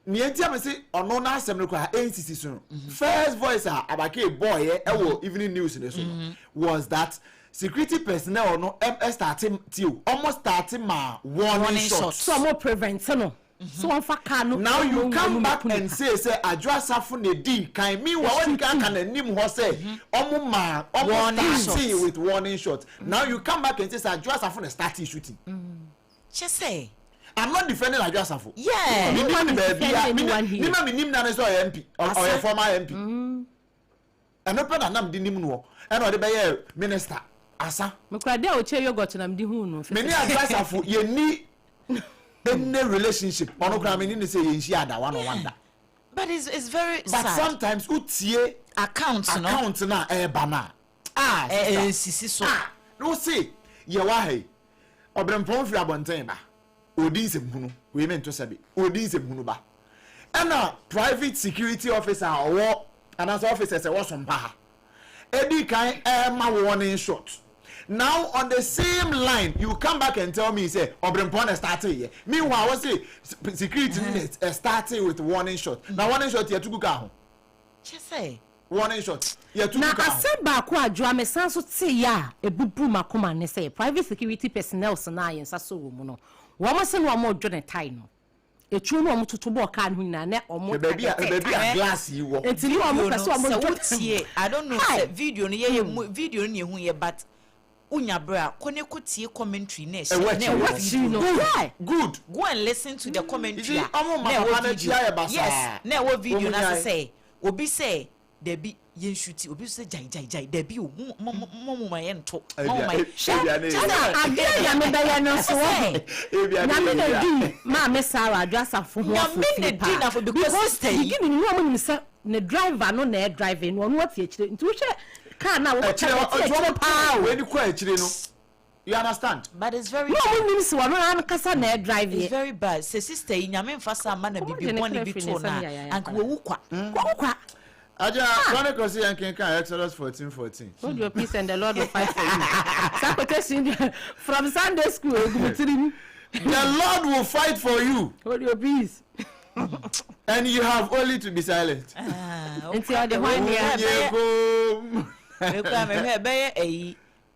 Nea nti a mi sɛ ɔno n'asɛm no koraa ɛnsisi so no, first voice a Abake bɔɔyɛ ɛwɔ evening news ne so no was that security personnel no ɛm ɛstart ti o, ɔmo start ma warning Warning shot. shot. So ɔmo prevent no so wɔn fa kaa no. Now you ɔmo come ɔmo back nipa. and say sɛ Adwo Asafo na edi kan, meanwhile wɔn kan ka n'anim hɔ sɛ ɔmo maa ɔmo Warning starting shot. with warning shot. Now you come back and say sɛ Adwo Asafo na starting shooting. Kyɛ sɛ I'm not defending Adwo Asafo. Mi No nim one ne is baabi a defending mi anyone here. nim a mi nim na ne sɛ ɔyɛ MP, Asa. ɔyɛ former MP. Ɛno pɛ na nam de nim no ɛna ɔde bɛyɛ minister asa. Mekura de a ɔkyɛ yogurt na mede hu no. Me ne Adwo Asafo yɛ ni any relationship, ɔno koraa mi ni ne sɛ yɛn nhyia ada one on one da. But it's very But sad. sometimes wotie Account no account na ɛɛba na ah ɛ sister. nsisi so. Ah, na o se yɛ wɔ ha yi, ɔbrɛmpɔn firi abɔnten ba odi nsɛmhunu wei mi nto sɛbi odi nsɛmhunu ba, ɛna private security officer a ɔwɔ anaasɛ officers ɛwɔ Sompa ha edi kan ɛɛma warning shot. Now on the same line you come back and tell me say ɔbrɛmpɔn na start yɛ, meanwhile wɔ se security mm -hmm. na start with warning shot, na warning shot yɛ tugu ka ho. Kyɛ sɛ Warning shot yɛ tugu Na ka ho. Asɛm baako a Adwoa mesan so tee a ebubu makoma ne sɛ private security personnel na yɛn nsa so wɔ mu no, wɔn se na wɔn dwo ne tae no etuo no, wɔn toto bɔɔ kaa no ho nyinaa na wɔn Hwɛ baabi a glass yi wɔ. Nti ne wɔn Video pɛ no sɛ wɔn sɛ dwo. Wotie, I don't know Hi. sɛ video no yɛyɛ mu video no na ehu yɛ, but wonya berɛ a kɔ ne kɔ tie commentary na ɛhyɛ Ɛwɔ na akyire. ɛwɔ Ɛwɔ akyire video no. no. Why? Good. Go and listen to the commentary You see, a ɔmo ma na papa ɛwɔ n'akyi video. ayɛ basaa. Yes, na ɛwɔ video Ɔmo na nyae. sɛ obi sɛ dabi. Yɛn shoot obi nso sɛ gyae gyae gyae, dabi o, mo mo mo mo ma yɛn nto mo Ebia ma yɛn ebia ne Kyɛ sɛ adeɛ a Nyame bɛyɛ no nso wɔ ho. Ebia ne Nyame na ebia. di Maame Sarah Adwo Asafo ho Nyame na afofie di paa. n'afo because sister yi beginning no, wɔn nim sɛ ne driver no na ɛdrive no, ɔno ɔte akyire, nti wohwɛ car na wɔkɔ Akyire ɔte akyire paa o. Wei ni kɔ akyire no, you understand? But it's very Na wɔn nim sɛ ɔno ankasa na ɛdrive it's yɛ. very bad sɛ sister yi, Nyame nfa sa ama na Ɔmo bibi de ne bɔne kra bi firi too ne nsam na yayaya anka paa. wawu kwa. Wɔn kwa. Agya Chronicles yɛn kenkan Exodus 14:14. Hold your peace and the Lord will fight for you. Saa quotation deɛ, from Sunday school, egu mi tirim. The Lord will fight for you Hold your peace. and you have only to be silent. Ah, Nti ɔde hwan nea? Wunye kom. Mekura mehwɛ, ɛbɛyɛ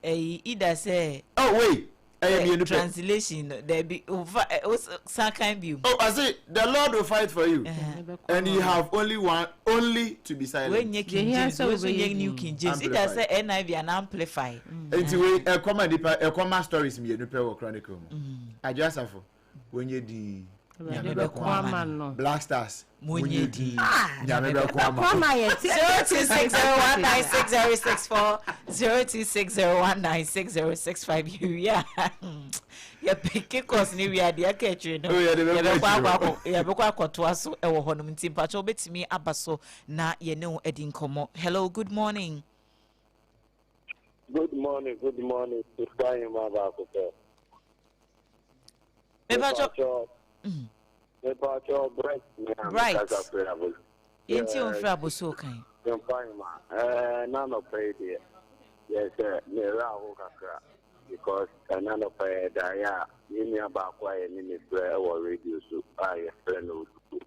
ɛyi ida sɛ Oh wait, ɛyɛ mmienu pɛ. Translation no, dabi, ofa ɛ o san kan bi mu. Oh, I say the Lord will fight for you and you have only to be silent. Wey nye King Yɛhia James sɛ wey so wobɛyɛ nye New King James, ida Amplify. sɛ NIV and Amplify. Nti wei ɛkɔma nipa, ɛkɔma stories mmienu pɛ wɔ Chronicle mu. Adwo Asafo, wonye din, Nyame bɛko ama no. Black Stars, Monye monye din. din, Nyame bɛko ama. Kɔ ama yɛ ti. 0260196064, 0260196065. Yɛwia yɛpeke course ne wia deɛ aka akyire no Oh, yɛde bɛkɔ yɛbɛkɔ akyire akɔ hɔ. yɛbɛkɔ akɔtoa so ɛwɔ hɔnom, nti mpakyɛ wobɛtumi aba so na yɛne wo adi nkɔmmɔ. Hello, good morning. Good morning, good morning. Sister Yuma Bakupe. Mepakyɛ Mepacho Bright. Bright. Yɛnti wo mfiri Aboso kan. Yuma. Eh, nano pay deɛ. Yes, sir. Me ra ho kakra. Because nano pay da ya. Yɛn nua baako a yɛne ne frɛ ɛwɔ radio so a yɛfrɛ no Oduro.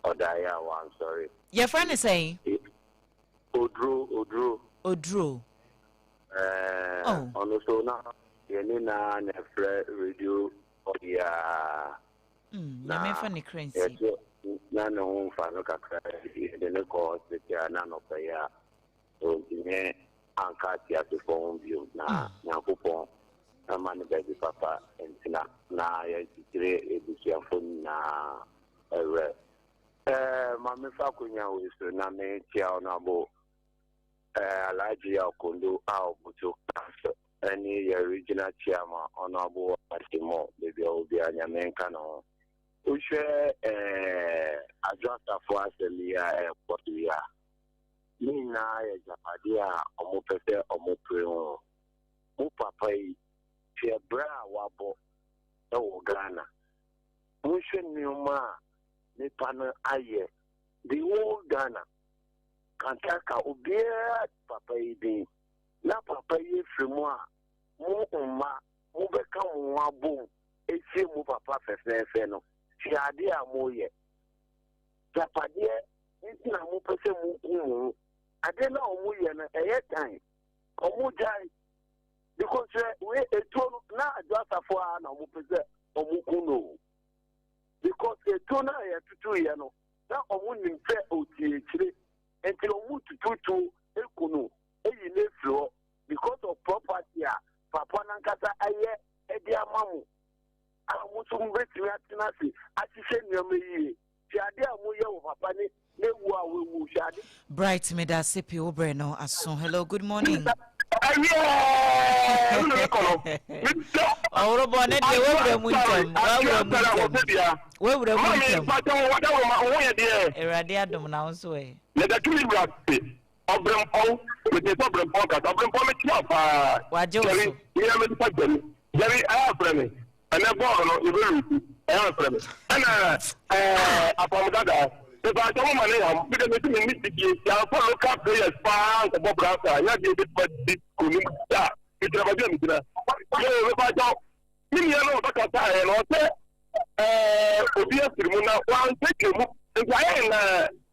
Ɔda ya a wansɔre. Yɛfrɛ ne sɛn? Oduro, Oduro. Oduro. Eh, Oh. ɔno so na yɛne na na ɛfrɛ radio ɔyaa. Nyame mfa ne kra nsi. Yɛsɛ na ne ho mfa no kakra, yɛde ne kɔ hospital a na nɔpɛ yi a ɔntumi anka ateasefoɔ ho bio, na Nyankopɔn ɛma no baabi papa ntina na yɛkyekyere abusuafoɔ nyinaa ɛwerɛ. Ma mefa akonnwa wei so na mekyia ɔno abo Alhaji Akondo a ɔbutu council ɛne yɛ regional chairman ɔno abo Asimɔ, baabi a obiara, Nyame nka ne ho. Wohwɛ Adwo Asafo asɛm yi a ɛkɔ so yi a, ne nyinaa yɛ agyapadeɛ a ɔmo pɛ sɛ ɔmo pere ho. Mo papa yi, hwɛ berɛ a wabɔ ɛwɔ Ghana, monhwɛ nneɛma a nipa no ayɛ. The whole Ghana kantaka obiara papa yi din, na papa yi efiri mu a, mo mma mobɛka mo ho abom esie mo papa fɛfɛɛfɛ no. Hwɛ adeɛ a moyɛ, gyapadeɛ nti na mopɛ sɛ moku mo ho. Adeɛ no a ɔmo no ɛyɛ tan, ɔmo gyae, because hwɛ wei etuo no na Adwo Asafo a na ɔmo pɛ sɛ ɔmo ku no o, because etuo no a yɛtutu yɛ no na ɔmo nim sɛ ɔti akyire, nti ɔmo tutu tuo eku no eyi ne efiri hɔ because of property a papa nankasa ayɛ ɛde ama mo a mo nso mo bɛtumi atena ase ahyehyɛ nneɛma yie. Hwɛ adeɛ a moyɛ wɔ papa ne n'ewu a wewu, hwɛ ade. Bright, meda ase pii, wo berɛ no aso. Hello, good morning. Ɔworobɔ ne deɛ, wawura mu ntɛm, wawura mu ntɛm, wawura mu ntɛm. Awurade adom, na wo nso ɛ? Yɛda wura se Ɔbrɛmpɔn, mete sɛ Ɔbrɛmpɔn kasa. Ɔbrɛmpɔn, mekyia paa. Wagye wo so. Nyɛ me nipa Gyari, Gyari, ɛyɛ afrɛ me ɛnɛ bɔɔl no yɛbɛlusu, ɛyɛ afrɛ me. Ɛna apam dada mepa atɔ mo ma ne yam bi de mesi me ne didie yɛamfa local players paa nkɔbɔ brasa nyɛ adeɛ bɛtuma di konim da megyina baabi a megyina yo. Mepa atɔ me nua no ɔbɛkasa ɛ no ɔsɛ obi afiri mu na wansɛkyerɛ mu, nti ayɛ na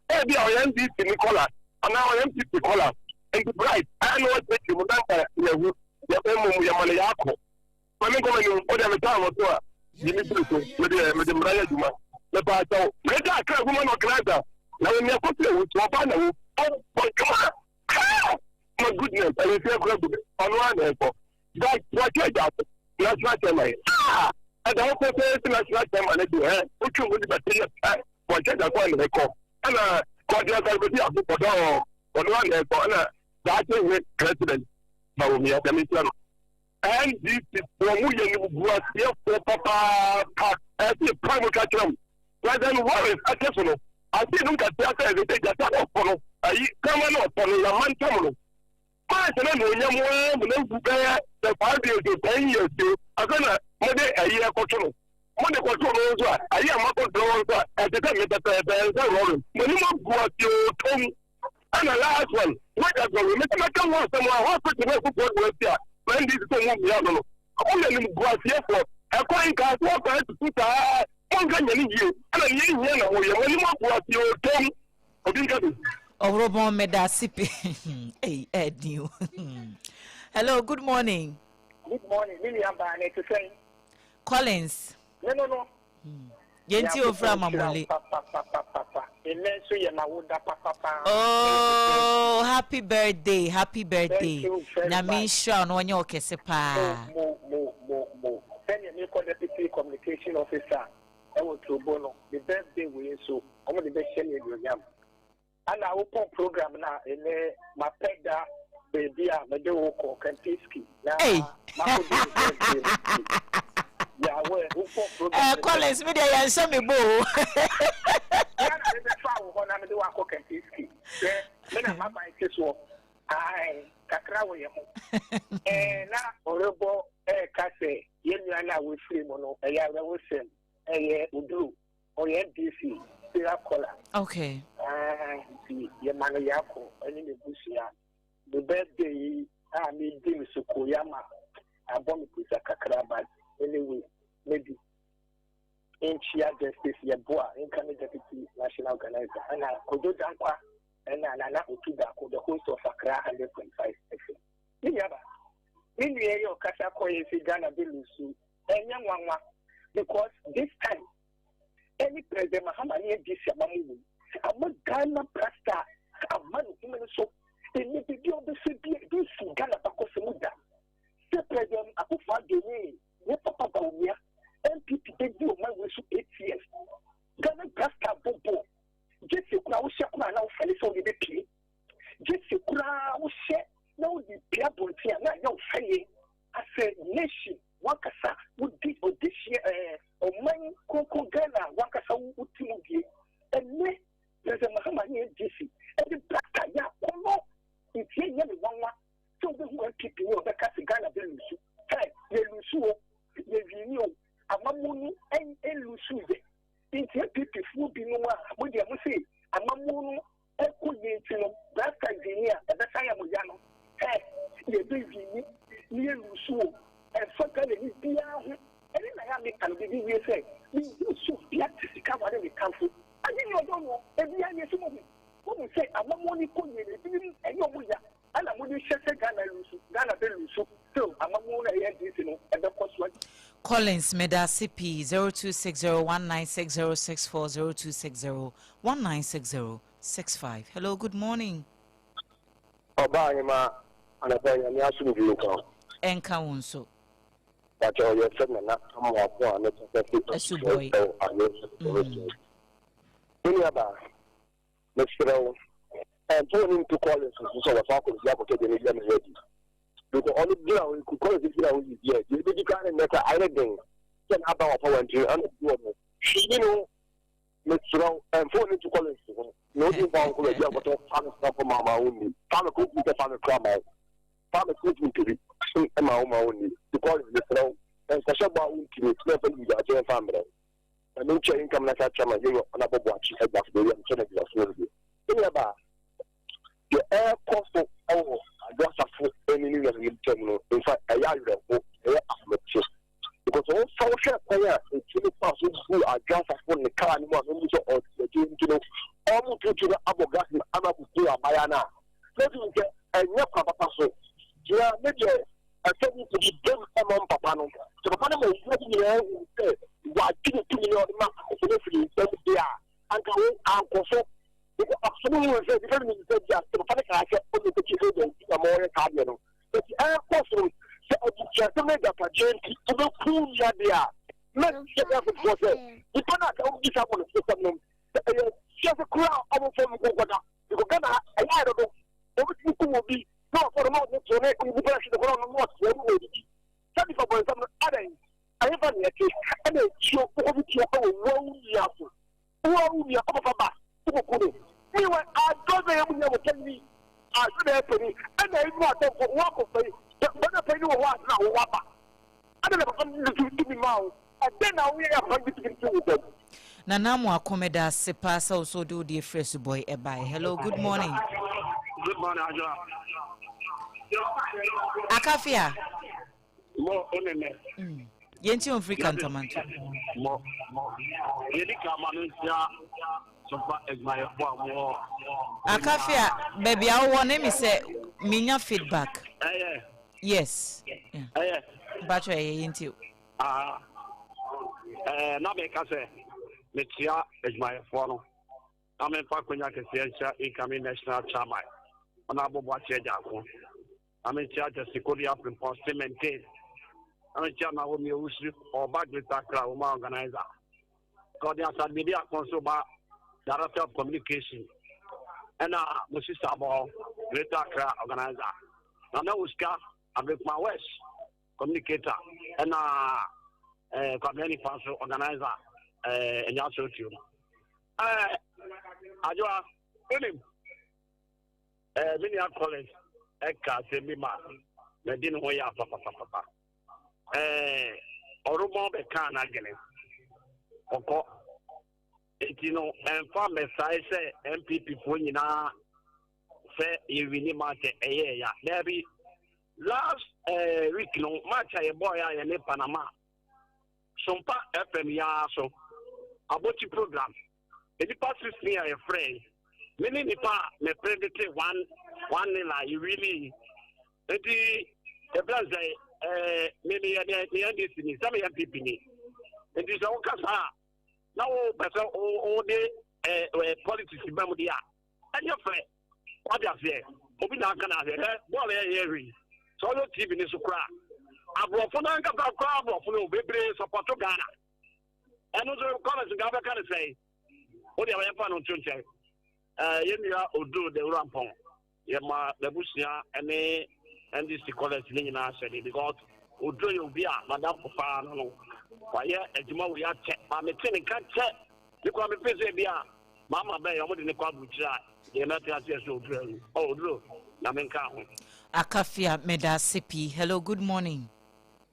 ebi a ɔyɛ NDC ni kɔla anaa ɔyɛ NPP kɔla, nti Bright ayɛ na wakyerɛkyerɛ mu na nka yɛhu yɛ mmom yɛma no yɛakɔ ma me nkɔma nim. Wode metaa wɔ so a yi me firi so, mede mmara yɛ adwuma. Mepɛ akyɛw mede akra woman organizer na wɔni akɔsi awu so ɔba na wo ɔbɔ dwuma. My goodness, ɛyɛ fie kura gu ɔno a na ɛkɔ but wɔkyɛ agya so national chairman ɛda hɔ pɛpɛɛ sɛ national chairman no de ɛ wotwe mu de bɛte yɛ pɛ, wɔkyɛ agya so a na ɛkɔ ɛna kɔde asarbɛdi akokɔdɔ. Ɔno ara na ɛkɔ ɛna daakye hene president Bawumia dɛm ntia no. NDC foɔ mo yɛ nimguaseɛfoɔ papaapa ɛsɛ yɛ mu ka kyerɛ mo. President Warren ɛte so no ase no nkatea sɛ ɛsɛ sɛ gyata na ɔpɔ no ayi kama na ɔpɔ no yɛama ntam no. Maasɛ na nuonyam ara mu na ngu bɛyɛ sɛ 5 years o, 10 years o, afei na mode ayi ɛkɔto no. Mode kɔto no nso a, ayi a makɔto no nso a, ɛte sɛ me pɛpɛɛpɛ sɛ Lawrence. Mo anim agu ase o tom. Ɛna last one, wagya sɛ wo mɛsɛ mɛka ho asɛm a hospital no ɛfofoɔ de wasi a ma NDC sɛ ɔmu mmea no no. Ɔmo yɛ nim gu aseɛfoɔ. Ɛkwan nka so ɔkwan tutu saa monka nyɛ ne yie. Ɛna ne yɛhia na moyɛ mo anim agu ase o tom. Obi nka bi. Ɔworɔbɔn, meda ase pe. Ei, ɛɛden o. Hello, good morning. Good morning, me nua baa na ɛte sɛn? Collins. Me no. Yɛnti ofura mamole. Papapapapa. Nnɛ nso yɛ ma wo da papapa. Oh, happy birthday, happy birthday. Thank you very Nyame much. nhyira wo na ɔnyɛ wo kɛse paa. Mo mo mo mo. Sɛnea mekɔ deputy communication officer ɛwɔ Turobo no, the birthday wei nso, wɔn de bɛhyɛ me anuonyam. Ana wopɔn program na ɛnɛ mapɛ da baabi a mede wo kɔ Kempinski na Hey. makɔdi me birthday no nti. Yàwɛ wopɔn program. Collins, me deɛ yɛnhyɛ me bo o. Ya na mebɛfa wo hɔ na mede wakɔ Kempinski. Hwɛ, me na maban te soɔ. Ae, kakra wɔ yɛn ho. Na ɔrebɔ ɛɛka sɛ yɛn nua no a wɔafiri mu no, ɛyɛ awerɛhosɛm, ɛyɛ Oduro, ɔyɛ NDC serial caller. Nti yɛma no yɛakɔ ɛne n'abusua. Ne birthday yi a medi no so ama abɔ me pusa kakra, but anyway, maybe nkyia Justice Yeboah, incoming deputy national organizer, ɛna Kojo Dankwa, ɛna Nana Otu Dako, the host of Accra 100.5 FM. Me nua ba, me nua yi a ɔkasa kɔ yɛ sɛ Ghana bɛ lose, ɛnyɛ nwanwa because this time ɛne President Mahama ne NDC ama mu wei ama Ghana Black ama ne home no so ɛnɛ biribi a wobɛsɛ bi ebi nsi Ghana bakɔsɛ mu da sɛ President Akufo Addo ne ne papa Bawumia, NPP bɛdi ɔman wei so 8 years, Ghana Black Star bɔbɔ gyesi koraa wohyɛ koraa na wofɛle sɛ wode bɛpie gyesi koraa wohyɛ na wode pie abɔnten a na ayɛ wo fɛyɛ as a nation wankasa wodi ɔdi hyia ɔman kronkron Ghana a wankasa woti mu bie. Ɛnɛ President Mahama ne NDC ɛde Black Star yɛ akɔnɔ nti ɛnyɛ ne nwanwa sɛ wobɛhu NPP ne ɔbɛka sɛ Ghana bɛ lose. Ɛ yɛ lose o, yɛ win o, amammu no ɛ lose yɛ. Nti NPP foɔ binom a mo deɛ mo se amammu no ɛkɔ yie nti no Black Star win a ɛbɛsa yɛ mo ya no, ɛ yɛbɛ win ne yɛ lose o, ɛmfa Ghana ni biara ho. Ɛne na yɛ a meka no bibi wie sɛ mehu so bia te sika ware ne tamfo ade ne ɔdɔ no ebia yɛ sɛ mohu mohu sɛ amammuo no kɔ yie no ebinom ɛnyɛ ɔmo ya ɛna mode hyɛ sɛ Ghana lose, Ghana bɛ lose still amammuo no a ɛyɛ NDC no ɛbɛkɔ so. Collins, meda ase pii. 0260196064, 0260196065. Hello, good morning. Ɔbaa ahema, anapa Nyame asomdwe nka wo. Ɛnka wo nso. Pakyɛ ɔyɛ sɛ Nana Amoako a ne kasa fi Asubɔi. Ɛwɔ ano. Me nuabaa, mesrɛ wo, ɛmfa w'ani nto Collins so sɛ wɔfa akɔsi akɔtɔ deɛ no bia meyɛ adi because ɔno gyina hɔ, Collins gyina hɔ yi deɛ deɛ ɛbɛdi kan ne nnɛ kora ayɛ ne den sɛ n'aba wɔfa wantiri ana bi wɔ no hwee no. Mesrɛ wo, ɛmfa w'ani nto Collins ho na wodi mfa wo nkɔ baabi akɔtɔ fa no srafo ma wo nni fa no kɔ sɛ fa no kora ma wo fa no kɔ ntumi ma wo ma wo nni. Because mesrɛ wo, nkɔhyɛ bɔ a wontumi na ɛfa no biribi mfa mmerɛ wo na menkyɛ income na sa chairman yɛyɛ ɔna bɔbɔ akyi agya so baabi a mekyɛ no agyinasoɔ no bi. Ɛnua baa, deɛ ɛrekɔ so ɛwɔ Adwo Asafo ne ne nuanom ntam no nfa ɛyɛ awerɛho, ɛyɛ ahomete because wɔmfa wohwɛ kwan a ɛtumi fa so bu Adwo Asafo ne kaa no mu a ɔmu sɛ ɔkyerɛkyerɛ nti no ɔmo tutu no abɔ gas no ama kuku abaya no a na sɛ ɛnyɛ kwan papa so na ne deɛ ɛsɛ bi bi bɛm ɛma papa no sɛ papa no ma owura bi nyinaa hu sɛ wagye ne tumi na ɔde ma akɔfo no firi nsɛm deɛ a anka wo ankɔ so because asɔmu yi sɛ nipa mi sɛ bi a sɛ papa no kaa sɛ ɔmo kɔkye sɛ ɔmo nti na ma ɔyɛ saa deɛ no eti ɛkɔ so sɛ abusuasɛm no agyapadeɛ nti wobɛku nua deɛ a mɛhyɛ bɛ afoforɔ sɛ nipa no a sɛ wodi saa bɔ no sɛm no sɛ ɛyɛ fiase koraa a ɔmo fam nkɔnkɔda because Ghana ha ɛyɛ ayɛ dodo. Obi tumi kum obi na ɔkɔ no na ɔde to ne nipa ahwe ne kɔ na ɔno na ɔte ɛmu na odidi. Sɛ nipa bɔ nsɛm no adɛn? Ɛhefa na yɛte? Ɛna etuo wokɔ bi tuo ɛwɔ wo wo nua so. Wo wo nua ɔpapa ba wokɔku no. Meanwhile adɔ sɛ yɛn mu nyɛ wɔ panyin adɔ na ɛpɛ ni ɛna ɛnu atɔmfo wo akɔfa yi bɛn panyin wɔ hɔ ase na wo aba. Adɛn na papa no de tumi maa wo? Ɛdɛn na woyɛ a papa no de tumi too wo dam? Nana Amoako meda ase paa sɛ wo so wode wo deɛ firi asubɔe ɛbae. Hello, good morning. Good morning, Adwoa. Akafia. Mo onene. Yɛnti omfiri Kantamanto. Mo yɛdi ka ma no nhyia sofa adwumayɛfo a wɔwɔ. Akafia, baabi a wowɔ no emi sɛ menya feedback. Ɛyɛ. Yes. Ɛyɛ. Mpakyɛ ɛyɛ yɛnti o. Ah, eh, na meka sɛ mekyia adwumayɛfoɔ no na memfa akwanya kɛseɛ nhyɛ incoming national chairman ɔna abɔbɔ akyerɛ gyaako na menkyia Justice Kodia Frimpong still maintain na menkyia Naomi Owusu ɔba Greater Accra woman organizer Kɔde Asad Bedi Ako nso ba director of communication ɛna mo sister bɔ Greater Accra organizer Nana Osika Abekuma West communicator ɛna ɛɛ Kwabena Nifa nso organizer ɛɛ ɛnya so tuo mu ɛɛ Adwoa onim ɛɛ me nua Collins ɛka asɛm bi ma na di ne ho yɛ apapapapa ɛɛ ɔrobɔn bɛka n'adwene ɔkɔ eti no ɛnfa mmɛsae sɛ NPP foɔ nyinaa sɛ yɛwini match ɛyɛ ya daabi. Last eh, week no match a yɛbɔɔ yɛ a yɛne Panama Sompa FM yi ara so abɔkyi program nnipa 16 a yɛfrɛ yi me ne nipa a me predicte one one nil a yɛwini yi nti ɛbrɛ sɛ eh, me meyɛ meyɛ NDC ni sɛ meyɛ NPP ni nti sɛ woka saa a na wopɛ sɛ wode eh, eh, politics ba mu deɛ a ɛnyɛ fɛ. Wate aseɛ? Obi na aka n'ahwɛ. Hwɛ, bɔɔl yɛ yɛ hwɛ yi. Sɛ ɔyɛ TV ne so koraa. Aborɔfo no ankasa koraa aborɔfo no bebree sɔpɔto Ghana. Ɛno nso comments nka wobɛka ne sɛn? Wo deɛ yɛmfa no nto nkyɛn. Ɛɛ yɛn nua Oduro Dawura Mpɔn yɛma n'abusua ne NDC college ne nyinaa hyɛde because Oduro yɛ obi a madamfo paa no no. Wayɛ adwuma wei akyɛ. Ma mete ne nka kyɛ. Me koraa mepɛ sɛ bi a Mama bɛn ɔmo de no kɔ aburukyire a deɛ mɛte aseɛ sɛ oduro awu oh oduro Nyame nka ho. Akafia medase pii hello good morning.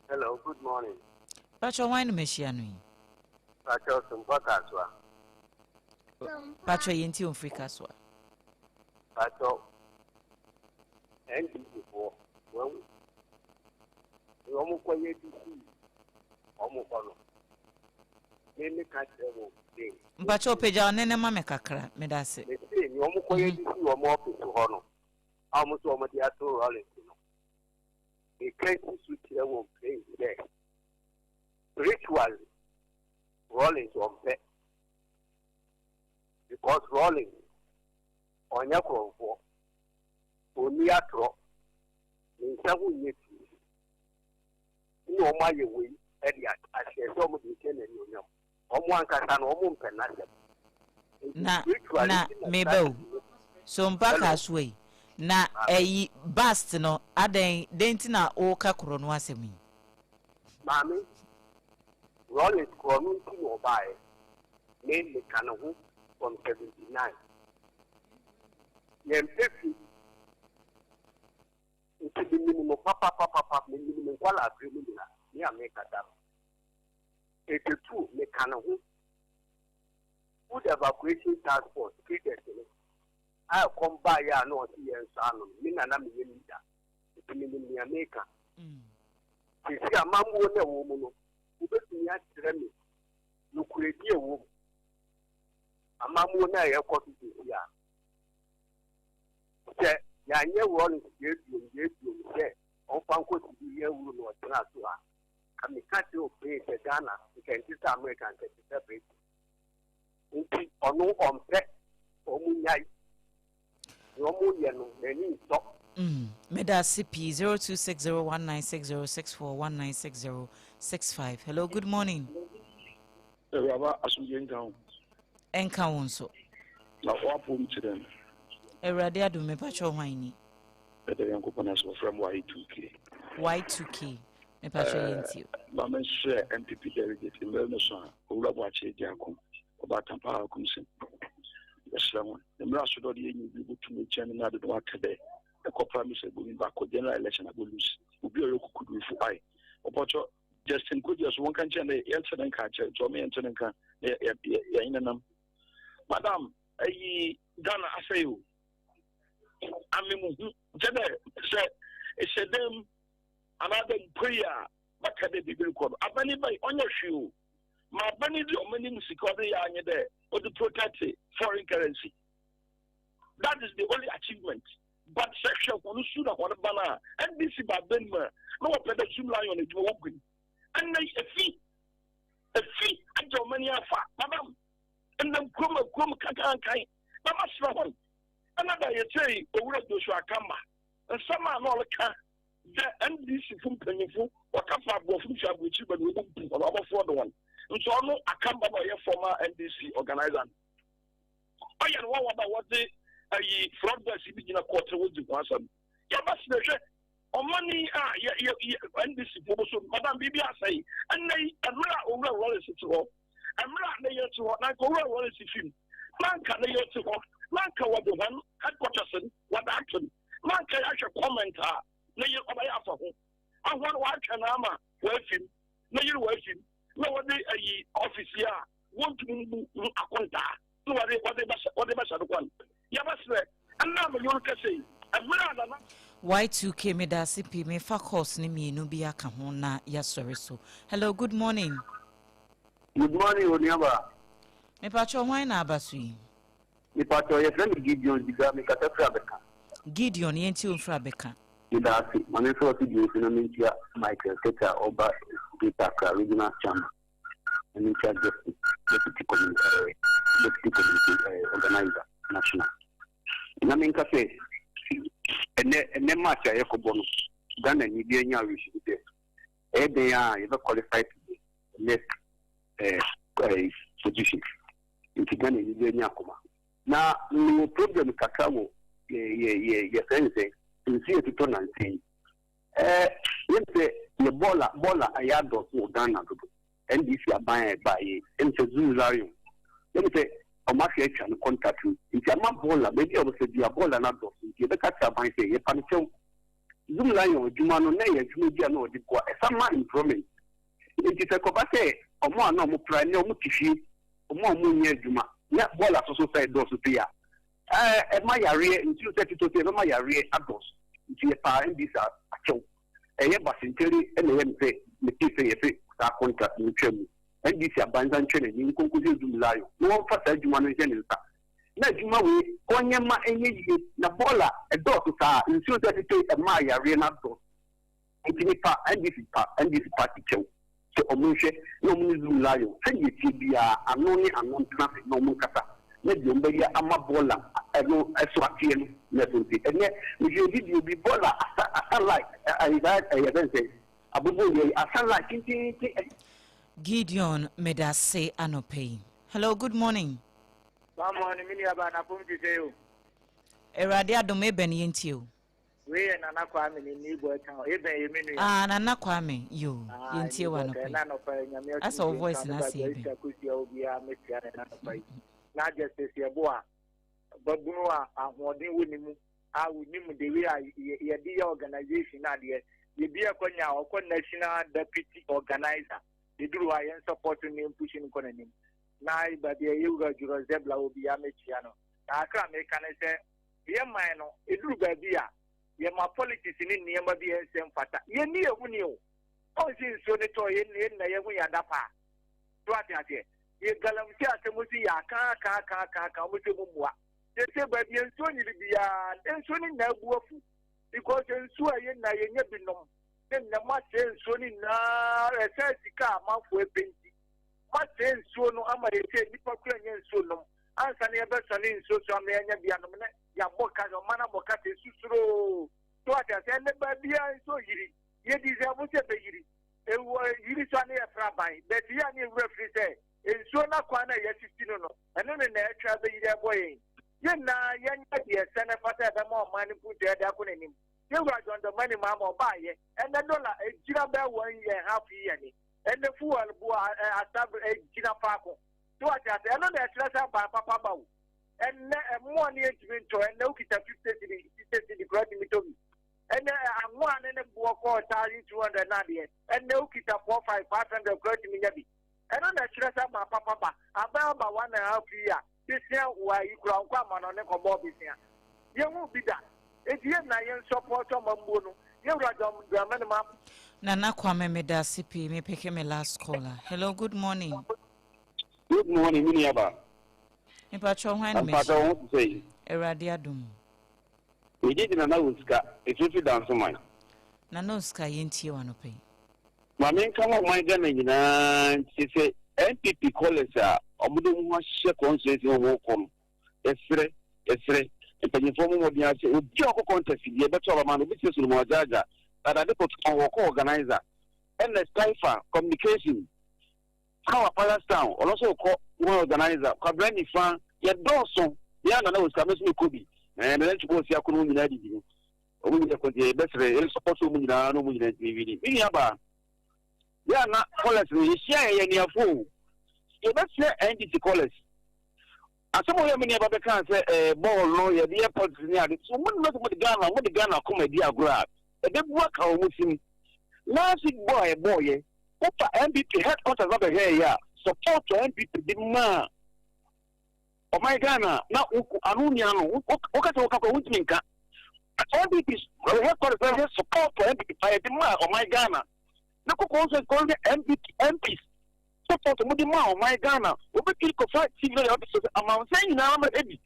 Hello good morning. Pacho hwan na mahyia no yi. Pacho Sompa Kasoa. Pacho yɛn ti omfiri Kasoa. Pacho NDC foɔ wɔn wɔn kɔ yɛ DC wɔn kɔ no. Me me ka kyerɛ wɔn se. Mpakyɛw pagya wo nne no ma me kakra, medase. Me se nea wɔn kɔ yɛ de si wɔn office hɔ no a wɔn se wɔn de ato Rawlings no, me ka si so kyerɛ wɔn plain sɛ spiritually Rawlings ɔmpɛ because Rawlings ɔnyɛ korɔnfoɔ, ɔnni atorɔ, ne nsa ho nyɛ fi. Nna wɔayɛ wei de akyerɛ sɛ wɔde rehyɛ no anuonyam. Wɔn ankasa no, wɔmpɛ n'asɛm. Enti Na spiritually na nti na meba saa o. ade no. So mpa Hello. kasoa yi. Na Maame. ɛyi bust no adɛn dɛn nti na woka korɔ no asɛm yi? Maame, Rawlings korɔ no nti na ɔbaeɛ. Me meka ne ho from 79. Yɛmpɛ fi. Nti menim no papapapapa, menim ne nkwadaa-berɛ mu nyinaa, me a merekasa no. 82, meka ne ho. Food Evacuation Task Force, FIDES no, a ɛkɔm baeɛ a na ɔse yɛnsɔ ano no, me na na meyɛ leader. Nti menim nea meka. Seesei amammuo no a ɛwɔ mu no, wobɛtumi akyerɛ me nokorɛdie a ɛwɔ mu? Amammuo no a ɛrekɔ so seesei a. Sɛ yɛanyɛ Rawlings deɛ biom deɛ biom sɛ ɔmfa nkɔ civilian rule na ɔtena so a, ka meka kyerɛ Obey sɛ Ghana nka ɛnte sɛ America nka ɛte sɛ Britain. Nti ɔno ɔmpɛ ɔmo nyae deɛ ɔmo yɛ no n'ani nsɔ. Meda ase pii 0260196064 196065 Hello good morning. Awuraba asomdwe nka wo. Ɛnka wo nso. Na w'apom te dɛn? Awurade adom mepakyɛw hwan ni? Ɛda Nyankopɔn ase wɔfrɛ me Y2K. Y2K mepakyɛw yɛntie o. Ma mensrɛ NPP delegate mmerɛ no so a Owura Boakye Agyarko Ɔbaatan Pa Akumsen yɛsrɛ hɔn mmerɛ aso dɛ ɔde yɛnyi bi botum ekyia no na ade do aka dɛ ɛkɔ primaries ebonim ba akɔ general election abɔ lose obi a ɔyɛ kukudurufo ae ɔpɔtɔ Justin Kodua so wɔnka nkyɛn dɛ yɛnte ne nka akyɛ nti ɔmo yɛnte ne nka na yɛnye ne nam madam ayi Ghana asɛe o ame mu hu nkyɛ dɛ sɛ ɛhyɛ dɛm anaadɛ mpo yi a bɛka dɛ biribi rekɔ do abani bɛyi ɔnyɛ hwee o ma abani de ɔmo anim sika ɔde yɛ anyɛ dɛ ɔde protect foreign currency. That is the only achievement. But sɛ hwɛ wɔn su na wɔn ba no a NDC ba abɛn mu a na wɔpɛ dɛ Zoomlion adwuma wɔ gu ɛnna efi efi agya wɔn ani afa madam ɛnna kurom kurom kankankan na masrɛ wɔn ɛnna da yɛkyɛ yi Owura Joshua Akamba nsɛm a na ɔreka dɛ NDC fo mpanyinfo wɔka fa aborɔfo no fi aburokyiri ba na wɔbɛbu wɔn abɔfoɔ de wɔn nso ɔno Akamba na ɔyɛ former NDC organizer no ɔyɛ no wɔn a wɔde ayi fraud boys bi gyina court na wɔdi ho asɛm yɛba sɛ hwɛ ɔmani a yɛ yɛ yɛ NDC fo so madam biribi asɛe ɛnna yi mmerɛ a Owura Rawlings te hɔ mmerɛ a ne yɛ te hɔ na nka Owura Rawlings fim na nka ne yɛ te hɔ na nka wɔde wɔn headquarters no wɔde ato no na nka yɛahwɛ comment a ne yɛ ɔbɛyɛ afa ho ahoɔ no wɔatwɛ no ama wɔafim ne yere wɔafim na wɔde ayi office yi a wɔntumi mbu ho akontaa na wɔde wɔde bɛhyɛ wɔde bɛhyɛ no kwan yɛbɛsrɛ ɛnna amanyɔ no kɛse yi mmerɛ a nana Y2K medase pii mefa calls ne mmienu bi aka ho na yɛasɔre so. Hello, good morning. Good morning, Oniaba. Mepakyɛw hwan na aba so yi? Mepatɔ yɛfrɛ me Gideon Ziga, mekasa firi Abɛka. Gideon yɛnti wo mfiri Abɛka. Meda ase. Ma memfrɛ wo so na menkyia Michael Keta a ɔba Greater Accra Regional Chairman. Na menkyia Justice, Deputy Deputy Community Organizer National. Na menka sɛ ɛnɛ ɛnɛ match a yɛkɔbɔ no Ghana ni bi anya awerɛhyɛmu dɛ ɛyɛ den a yɛbɛ qualify to the next position nti Ghana ni bi anya akoma na mewɔ problem kakra wɔ yɛ yɛ yɛ yɛfrɛ no sɛ nsuo yɛtotɔ nansa yi yɛm sɛ yɛ bɔɔla bɔɔla ayɛ adɔso wɔ Ghana dodo. NDC aban a ɛba yɛ yɛm sɛ Zoomlion yɛm sɛ ɔmo ahwɛ atwa no contract no nti ama bɔɔla baabi a wɔsɛ bia bɔɔla no adɔso nti yɛbɛka kyerɛ aban sɛ yɛpa no kyɛw. Zoomlion adwuma no na yɛ adwuma bi a na ɔde boa ɛsa ma employment nti sɛ kɔba sɛ ɔmo a na ɔmo pra ne ɔmo te fie ɔmo a ɔmo nyɛ adwuma na bɔɔla soso sɛ ɛdɔɔso pii a ɛma yareɛ nsuo sɛ titɔ sɛ ɛbɛma yareɛ adɔɔso nti yɛpa NDC akyɛw ɛyɛ basentɛri ɛna ɛyɛ me sɛ mete sɛ yɛsɛ saa contract no twa mu NDC aban nsa ntwɛ n'ani nkonko sɛ Zoomlion na wɔmfa saa adwuma no nhyɛ ne nsa na adwuma wei ɔnyɛ ma ɛnyɛ yie na bɔɔla ɛdɔɔso saa nsuo sɛ tete ɛma yareɛ no adɔɔso nti nipa NDC pa NDC party kyɛw sɛ ɔmo nhwɛ na ɔmo ne Zoomlion sɛdeɛ tie biara ano ne ano ntena ase na ɔmo nkasa na deɛ ɔmo bɛyɛ ama bɔɔla ɛno ɛso ateɛ no na ɛso nti ɛnɛ mehwɛ video bi bɔɔla asa asa light ɛyɛ ɛyɛ bɛn sɛ abobo yɛ asa light tententen. Gideon medase anɔpɛ yi. Hello, good morning. Good morning, me nuaba napom te sɛ o. Awurade adom ebɛn yɛntie o. Wei yɛ Nana Kwame ne Nibɔ Town. Ebɛn yɛ me nua. Ah, Nana Kwame, yo, yɛntie wɔ anɔpɛ yi. Na anɔpa yi Nyame Asɛ wo voice na ase ebɛn. Akosua obiara metia ne nanɔpa yi. Na Justice Yeboah babunu a ahoɔden wɔ ne mu a wonim the way a yɛde yɛ organisation na adeɛ. Yɛbi akɔnya a ɔkɔ national deputy organizer. Yɛduru hɔ a yɛn support ne mpushi no nkɔ n'anim. Na baabi a yɛwura Julius Zebla obiara mekyia no. Na akra meka ne sɛ yɛ man no ɛduru baabi a yɛma politics ne nneɛma bi ɛnsɛ mfata yɛnni yɛhu ni o ɔnsi nsuo ne tɔ yɛn yɛn na yɛhu yɛ ada paa so ate aseɛ yɛ galamsey asɛm si yɛ aka aka aka aka aka ɔmo sɛ mo mua yɛsɛ baabi yɛ nsuo nyiri biara nsuo ne nyinaa bu afu because nsuo a yɛn nyinaa yɛnyɛ bi nom ne nyinaa mo asɛ nsuo ne nyinaa ɛsɛ sika a amanfoɔ ɛpɛ nti mo asɛ nsuo no ama yɛsɛ nipa kura nyɛ nsuo nom ansa na yɛbɛsɔne nsuo so ama yɛanya bi anom ne yɛabɔ ka ɔma no abɔ ka sɛ susuroo so ate aseɛ ɛnɛ baabiara nsuo yiri yɛdi sɛ mo sɛ bɛyiri ɛwɔ yiri so a ne yɛfra ban bɛti yɛ a ne yɛwura firi sɛ nsuo no akwan no a yɛasisi no no ɛno ne na ɛtwa bɛyiri ɛbɔ yɛn. Yɛn nyinaa yɛnyɛ deɛ ɛsɛ na ɛfata a ɛbɛma ɔman no mpuntuo de akɔ n'anim. Yɛn Wura John Dramani Mahama ɔbaeɛ, ɛnnɛ dɔla ɛgyina bɛyɛ one year and half year ni. Ɛnnɛ fuel bo asabre ɛgyina faako. So wate ase? Ɛno na ɛkyerɛ sɛ aban papa ba o. Ɛnnɛ ɛmoa ne yɛntumi ntɔ, ɛnnɛ wokita 50 cedi, 60 cedi koraa tumi tɔ bi. Ɛnnɛ anwa ne ne boɔ kɔɔ 1200 na adeɛ, ɛnnɛ wokita 4 5 500 koraa tumi nya bi. Ɛno na ɛkyerɛ sɛ aban papa ba. Aban aba one and half year, besia wɔ ayi koraa ɔnkɔ amanɔne nkɔbɔɔ besia. Yɛnhuu bi da. Enti yɛn nyinaa yɛn support ɔmammuo no. Yɛn Wura John Dramani Mahama. Nana Kwame medase pii me peke me last caller hello good morning. Good morning me nua ba. Mepakyɛw hwan na Mpakyɛw wo ho te sɛn? Awurade adom. Me din de Nana Osika, mefiri fi Dansoman. Nana Osika yɛntie wo anɔpa yi. Ma menka ma ɔman Ghana nyinaa ntie sɛ NPP callers a wɔde wɔn ho ahyehyɛ constituency no wɔn rekɔ no, yɛsrɛ, yɛsrɛ mpanyinfoɔ mo mmɔden ara sɛ obi a ɔkɔ contest bi yɛbɛto aba ma no, obi te sɛ Solomon Ajaja, Dada Adekotokan wɔkɔ organizer, Ernest Taifa, communication, Power Palace Town, ɔno nso rekɔ woman organizer, Kwabena Nifa, yɛdɔɔso, yɛn a Nana wɔ sika, me nso mekɔ bi, ɛɛ Nana Ntwuma Osi Ako no nyinaa didi mu. Wɔn nyinaa kɔ nti yɛbɛsrɛ yɛn support wɔn nyinaa na wɔn nyinaa ntumi wini. Me nua baa, yɛ a na callers no yɛhyia yɛ yɛ nuafo o. Yɛbɛsrɛ NDC callers. Asɛm a ɔyɛ me nua ba bɛka sɛ ɛɛ bɔɔl no yɛde yɛ politics ne ade. So wɔn nyinaa sɛ wɔde Ghana wɔde Ghana akoma di agorɔ a ɛbɛbu aka wɔn sim. Last week bɔɔl a yɛbɔɔyɛ wofa NPP headquarters ba bɛhwɛɛ yɛ a support a NPP de maa ɔman Ghana na ano nni ano woka sɛ woka kora wontumi nka NPP headquarters na yɛ support for NPP pa yɛde maa ɔman Ghana na kɔkɔ nso kɔ sɛ NPP MPs support mo de maa ɔman Ghana wobɛtumi kɔfa TV na yɛ ɔde so sɛ amansan nyinaa ma ebi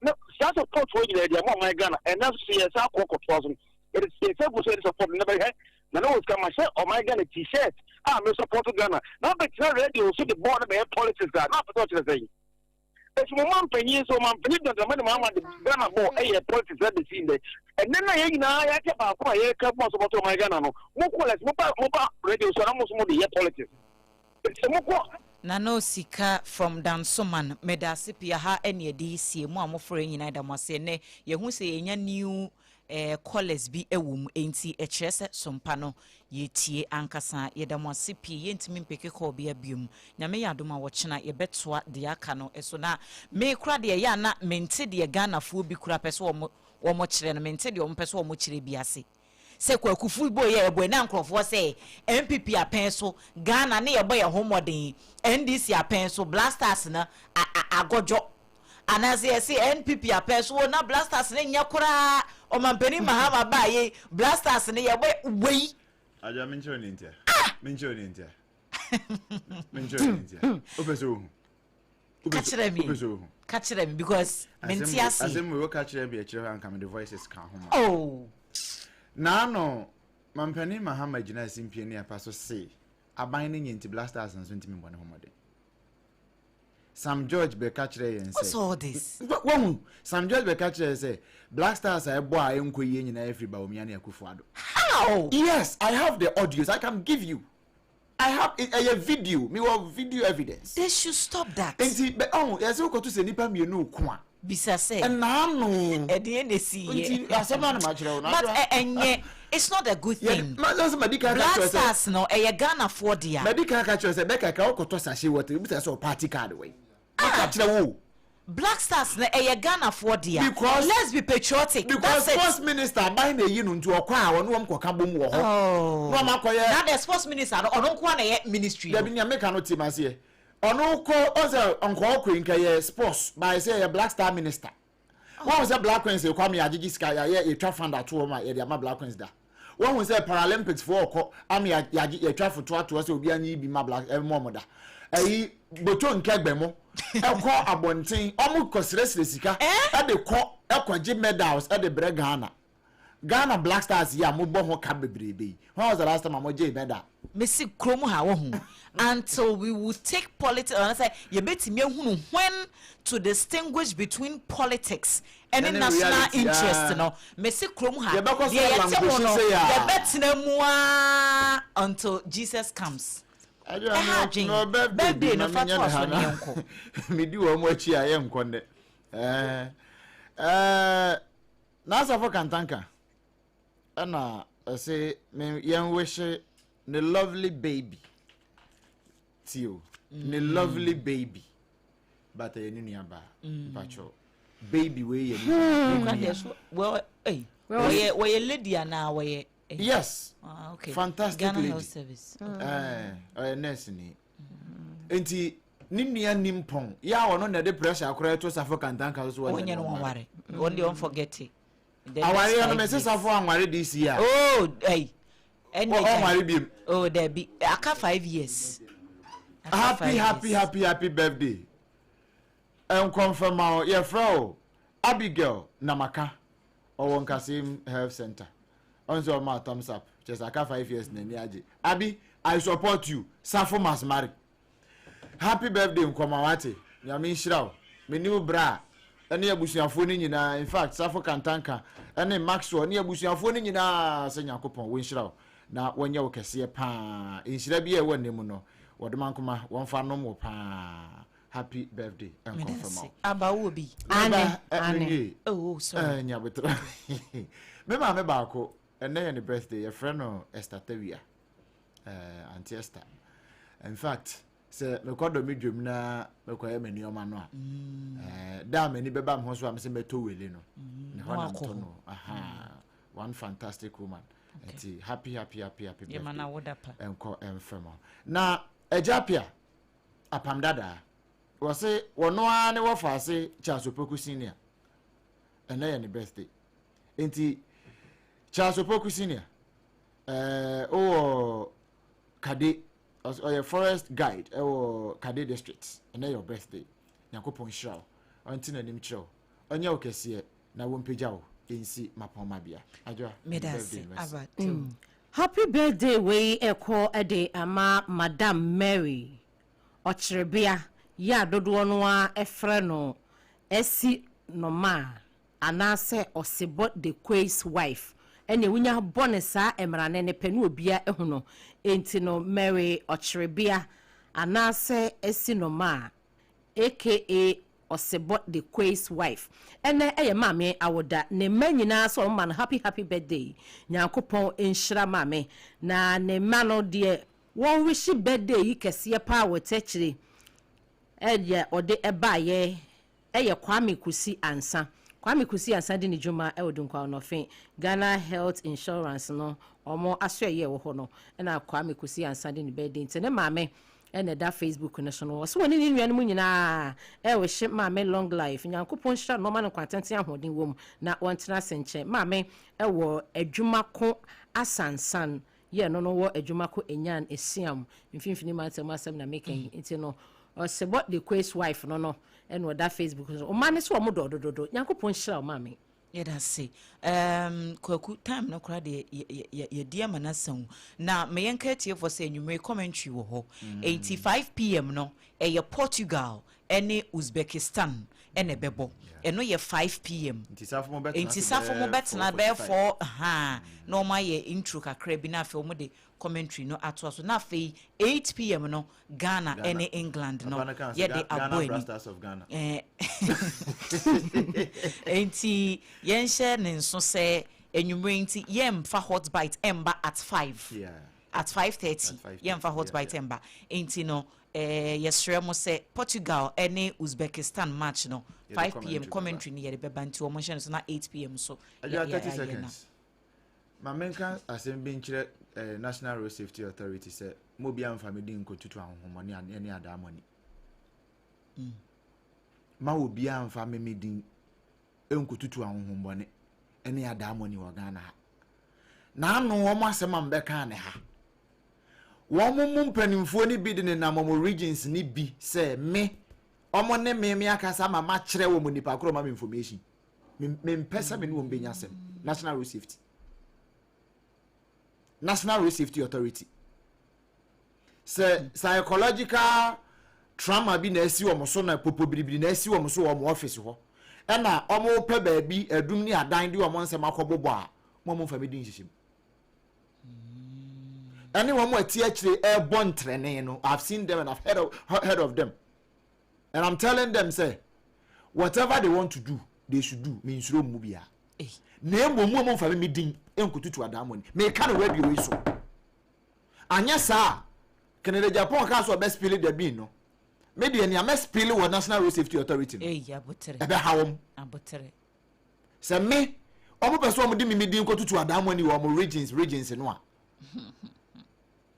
na saa support wɔ nyinaa de ama ɔman Ghana ɛna nso yɛ saa kɔ kɔtoa so yɛde yɛ sɛ gu so yɛde support na bɛhwɛ na na wɔ sika ma hyɛ ɔman Ghana t-shirt a me support Ghana na bɛtena radio so de bɔɔl no bɛyɛ politics a na apɛ sɛ ɔkyerɛ sɛn Esi mo mampanyin so ɔmampanyin John Dramani Mahama de Ghana bɔɔl ɛyɛ politics ɛbɛsi ndɛ ɛnɛ na yɛn nyinaa yɛakyɛ baako a yɛka bɔ so bɔtɔ ɔman Ghana no mo kɔ lɛs mo ba mo ba radio so na mo so mo de yɛ politics sɛ mo kɔ Nana Osika from Dansoman, medase pii aha ɛne ɛde yi sie, mo a mo frɛ nyinaa yɛda mo ase, ɛnɛ yɛhu sɛ yɛnya new eh, callers bi ɛwɔ mu, enti ɛkyerɛ sɛ sompa no yɛtie ankasa, yɛda mo ase pii, yɛntumi mpeke call bia biom, Nyame yɛ adom a wɔkyena yɛbɛtoa deɛ aka no so, na me kora deɛ ɛyɛ a na mente deɛ Ghanafoɔ bi kora pɛ sɛ wɔn wɔn kyerɛ no, mente deɛ wɔn pɛ sɛ wɔn kyerɛ bi ase. Sɛ Kwaku football yi a yɛbɔ yi na nkorɔfoɔ sɛ NPP apɛn so Ghana ne yɛbɔ yɛn ho mmɔden NDC apɛn so Blasters no a a agɔdwɔ anaasɛ yɛse NPP apɛn so o na Blasters no nyɛ koraa Ɔmampanin Mahama baa yei Blasters no yɛbɔ wei. Adwoa menkyerɛ wo nea ntia. Menkyerɛ wo nea ntia. Menkyerɛ wo nea ntia. Wopɛ sɛ wohu. Ka kyerɛ me. Ka kyerɛ me because mente ase. Asɛm wei woka kyerɛ me akyerɛ hɔ anka mede voices ka ho ma. Oh. Naano mampanin Mahama gyina asimpie ne ɛpa so se aban no nyɛ nti Black Stars nso ntumi mbɔ ne ho mmɔden. Sam George bɛka kyerɛ yɛn sɛ. What's all this? Wahu Sam George bɛka kyerɛ yɛn sɛ Black Stars a ɛbɔ a ɛnkɔ yie nyinaa ɛfiri Bawumia ne Akufo-Addo. How? Yes, I have the audios. I can give you. I have ɛyɛ video mi wɔ video evidence. They should stop that. Nti bɛ ɔn yɛsɛ wokɔto sɛ nipa mmienu ko a. Bisa sɛ. Ɛnaano. Ɛdeɛ na esi yɛ. Nti asɛm na ma kyerɛ wo. But ɛnyɛ it's not a good thing. Ma sɛ madi kan ka Black kyerɛ sɛ. Stars no ɛyɛ Ghanafoɔ dea. Madi kan ka kyerɛ sɛ bɛka ka wokɔtɔ sachet water bisa sɛ ɔ party card wɔ yi. Maka kyerɛ wo. Black Stars no ɛyɛ Ghanafoɔ dea. Because Let's be patriotic. Because That's it. sports minister aban na eyi no nti ɔkɔ a ɔne wɔn kɔka bom wɔ hɔ. Oh. Na wɔn akɔyɛ. Na the sports minister no ɔno nko ara na ɛyɛ ministry no. Dabi nea meka no te ma seɛ. Ɔno kɔ ɔn sɛ nkɔɔ kɔ yi nka yɛ sports by sɛ yɛ Black Star minister. Wɔn sɛ Black Queens kɔ ama yɛagyegye sika yɛayɛ yɛtwa fund ato hɔ ma yɛde ama Black Queens da. Wɔn sɛ Paralympics foɔ ɔkɔ ama yɛagye yɛtwa foto ato hɔ sɛ obi anyi bi ma Black ɛmɔ ɔmo da. Ɛyi boto nkɛgbɛ mo ɛkɔ abɔnten ɔmo kɔ srɛsrɛ sika ɛde kɔ ɛkɔgye medals ɛde brɛ Ghana. Ghana Black Stars yi a mo bɔ ho ka bebrebe yi. When was the last time a mo gye medal? Mesi kurom ha wahu until we will take politics anaasɛ yɛbɛtumi ahunu when to distinguish between politics ɛne Ɛne national reality, interest ah. no mesi kurom ha Yɛbɛkɔ so deɛ yɛte ho alanguish no sei a. yɛbɛtena mu aa until Jesus comes. Adwoa, Ɛha me- adwen. me wɔ birthday Birthday bi no ma fa menyɛ toa ne so ha ne na yɛnkɔ. medi wɔn akyi a yɛnkɔ nnɛ. Ɛɛ. Ɛɛ N'asafo Kantanka ɛna ɛse me yɛn wihye ne lovely baby ti o ne lovely baby but ɛyɛ ne nua baa mpakyɛw baby wei yɛ ne nua. Wɔyɛ wɔyɛ lady anaa wɔyɛ. Yes. Ah, okay. Fantastic Ghana lady. Health Service. Ɛɛ ɔyɛ nurse ni. Nti ne nua nim pɔn yɛ a ɔno na ɛde pressure koraa ɛto Safo Kantanka so so wɔnyɛ no wɔnware. Wɔn deɛ ɔnforget it. Awareɛ no mese Safo anware this year. Oh, ɛyi. Ɛnna ɔnware biem. Oh, dabi. Aka 5 years. Happy, happy, happy, happy birthday. Nkɔmfɛma o, yɛfrɛ o Abigail Namaka, ɔwɔ Nkasem Health Center. Ɔn sɛ ɔma thumbs up kyɛ sɛ aka 5 years n'ani agye. Abi, I support you. Safo must marry. Happy birthday nkɔma wate. Nyame nhyira wo. Mene wo bra ɛne abusuafoɔ no nyinaa, in fact Safo Kantanka ɛne Maxwell ne abusuafoɔ no nyinaa sɛ Nyankopɔn wɔnhyira wo na wɔnyɛ wo kɛseɛ paa. Nhyira bi a ɛwɔ nne mu no wɔde mankoma wɔmfa nom wo paa. Happy birthday nkɔmfɛma wo. Aba wo bi. Ane, ane. Oh, sorry. Nyabotra. Me maame baako, ɛnɛ yɛ ne birthday, yɛfrɛ no Esther Tawia. Auntie Esther. In fact, sɛ mekɔ dɔ me dwam na mekɔyɛ me nneɛma no a, da a m'ani bɛba me ho so a mesɛ mɛtɔ wele no, ne hɔ na metɔ no. Aha. One fantastic woman. Nti happy, happy, happy, happy birthday. Nkɔ mfɛm. Na Agya Pia, apam dadaa. Wɔse wɔno ara ne wɔfa ase Charles Opoku Senior. Ɛnɛ yɛ ne birthday. Nti Charles Opoku Senior, wowɔ Kade, ɔyɛ forest guide ɛwɔ Kade District. Ɛnɛ yɛ birthday. Nyankopɔn nhyira wo. Ɔnte n'anim kyerɛ wo. Ɔnyɛ wo kɛseɛ na wɔmpagya wo nsi mapɔnmabea. Adwoa, Medase aba. Happy birthday wei ɛkɔ de ama Madam Mary Ɔkyerebea yɛ a dodoɔ no a ɛfrɛ no Esi Noma anaasɛ Ɔsebɔ the Quay's wife. Ɛne wonya bɔ ne saa mmerane ne pɛ ne obia ehu no. Enti no Mary Ɔkyerebea anaasɛ Esi Noma aka Ɔsebɔ the Quay's wife, ɛnɛ ɛyɛ maame awoda. Ne mma nyinaa sɛ ɔmo ma no happy, happy birthday. Nyankopɔn nhyira maame na ne mma no. Deɛ wɔrehye birthday yi kɛseɛ paa wɔ tɛkyire ɛyɛ ɔde ɛbaayɛ ɛyɛ Kwame Kusi Ansa. Kwame Kusi Ansa di ne dwuma ɛwɔ Dunkwa Ɔnɔfe Ghana Health Insurance no ɔmo aso ɛyɛ ɛwɔ hɔ no, ɛna Kwame Kusi Ansa di ne birthday. Nti ne maame ɛna ɛda Facebook no so no, wɔsɛ wɔne ne nuanom nyinaa ɛwɔhyɛ maame long life. Nyankopɔn hyira no, ɔma no nkwatenten, ahoɔden wɔ mu na wɔntena ase nkyɛn. Maame ɛwɔ Adwumako Asansan yɛ no wɔ Adwumako Enyan Esiam mfimfini mantam asɛm na meka yi. Nti no Ɔsebɔ the Quay's wife no ɛna ɔda Facebook so. Ɔma ne so ɔmo dɔ dododo. Nyankopɔn hyira ɔmaame. Yɛda se Kwaku time no koraa deɛ yɛdi ama no asa wo na meyɛnka atiefoɔ sɛ anwummere commentary wɔ hɔ. Enti 5 p.m. no ɛyɛ Portugal ɛne Uzbekistan ɛna ɛbɛbɔ. Ɛno yɛ 5 p.m. Nti safo mo bɛtena Nti safo mo bɛtena bɛyɛ 4 ha na wɔn ayɛ intro kakra bi na afei wɔn de commentary no atoa so. Na afei 8 p.m. no Ghana ɛne England no yɛde abɔ ani. Nti yɛnhyɛ ne nso sɛ enwumere nti yɛmfa Hot Bite ɛmba at 5, at 5:30 yɛmfa Hot Bite ɛmba. Nti no yɛsrɛ mo sɛ Portugal ɛne Uzbekistan match no 5 p.m. commentary no yɛde bɛba, nti wɔn nhyɛ no so na 8 p.m. so. Yɛ 30 seconds ma menka asɛm bi nkyerɛ National Road Safety Authority sɛ mo obi amfa me di nkotutu ahohommɔne ne adaamɔne. Ma obi amfa me me din nkotutu ahohommɔne ne adaamɔne wɔ Ghana ha. N'ano wɔn asɛm a mbɛka ne ha, wɔn mu mpanimfoɔ no bi de nenam wɔn regions ne bi sɛ me wɔn ne me akasa ma makyerɛ wɔn nipa korɔ ma me information. Mempɛ sɛ me ne wɔn bɛnya asɛm. National Road Safety Authority sɛ psychological trauma bi na asi wɔn so na popo biribiri na asi wɔn so wɔ wɔn office hɔ, ɛna wɔn pɛ baabi adum ne adan de wɔn nsɛm akɔ bobɔ a wɔn mfa mi di nhyehyɛ mu ɛne wɔn a ɛte akyire ɛrebɔ ntrɛne no. I have seen them and I have heard of them and I'm telling them say whatever they want to do. They should do. Me nsuro mu biara. Na mmom mo a momfa me me din nkotutu adammɔ ni. Meka no radio yi so. Anyɛ saa a, Kennedy Agyapong kaa sɛ ɔbɛ spill the bean no. Me deɛ nea mɛ spill wɔ National Road Safety Authority no, ɛbɛha wɔn. Sɛ me, wɔn pɛ sɛ wɔn de me me din kɔtutu adammɔ ni wɔ wɔn regions regions no a,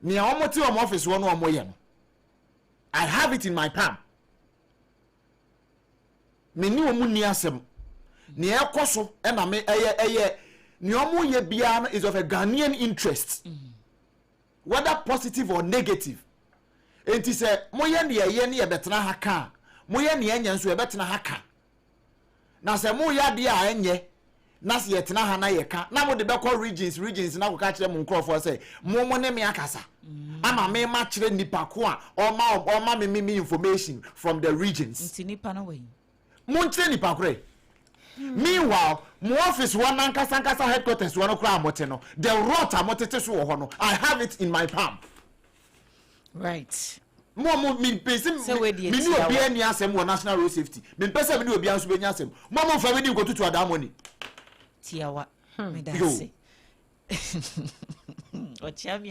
nea wɔn te wɔn office hɔ no wɔn yɛ no, I have it in my palm. Me ne wɔn nni asɛm. Nea ɛkɔ so na me ɛyɛ ɛyɛ nea wɔn yɛ biara no is of a Ghanaian interest. Whether positive or negative. Enti sɛ moyɛ nea ɛyɛ ne yɛbɛtena ha ka a, moyɛ nea ɛnyɛ nso yɛbɛtena ha ka. Na sɛ moyɛ adeɛ a ɛnyɛ na sɛ yɛtena ha na yɛka na mode bɛkɔ regions regions na akɔka kyerɛ mo nkurɔfoɔ sɛ mo mo ne me akasa ama me makyerɛ nipa ko a ɔma ɔma me me me information from the regions. Nti nipa no wɔ yi? Monkyerɛ nipa korɔ yi. Meanwhile, mo office hɔ nankasa nkasa headquarters hɔ no koraa a mote no, the rot a motete so wɔ hɔ no, I have it in my palm. Right. Mo a mo me me se me me ne obiara nni asɛm wɔ national road safety. Me mpɛ sɛ me ne obiara nso bɛnya asɛm. Mo a mo nfa me di nkotutu adaa mo ani. Tiawa. Meda ase. Ɔkyea mi.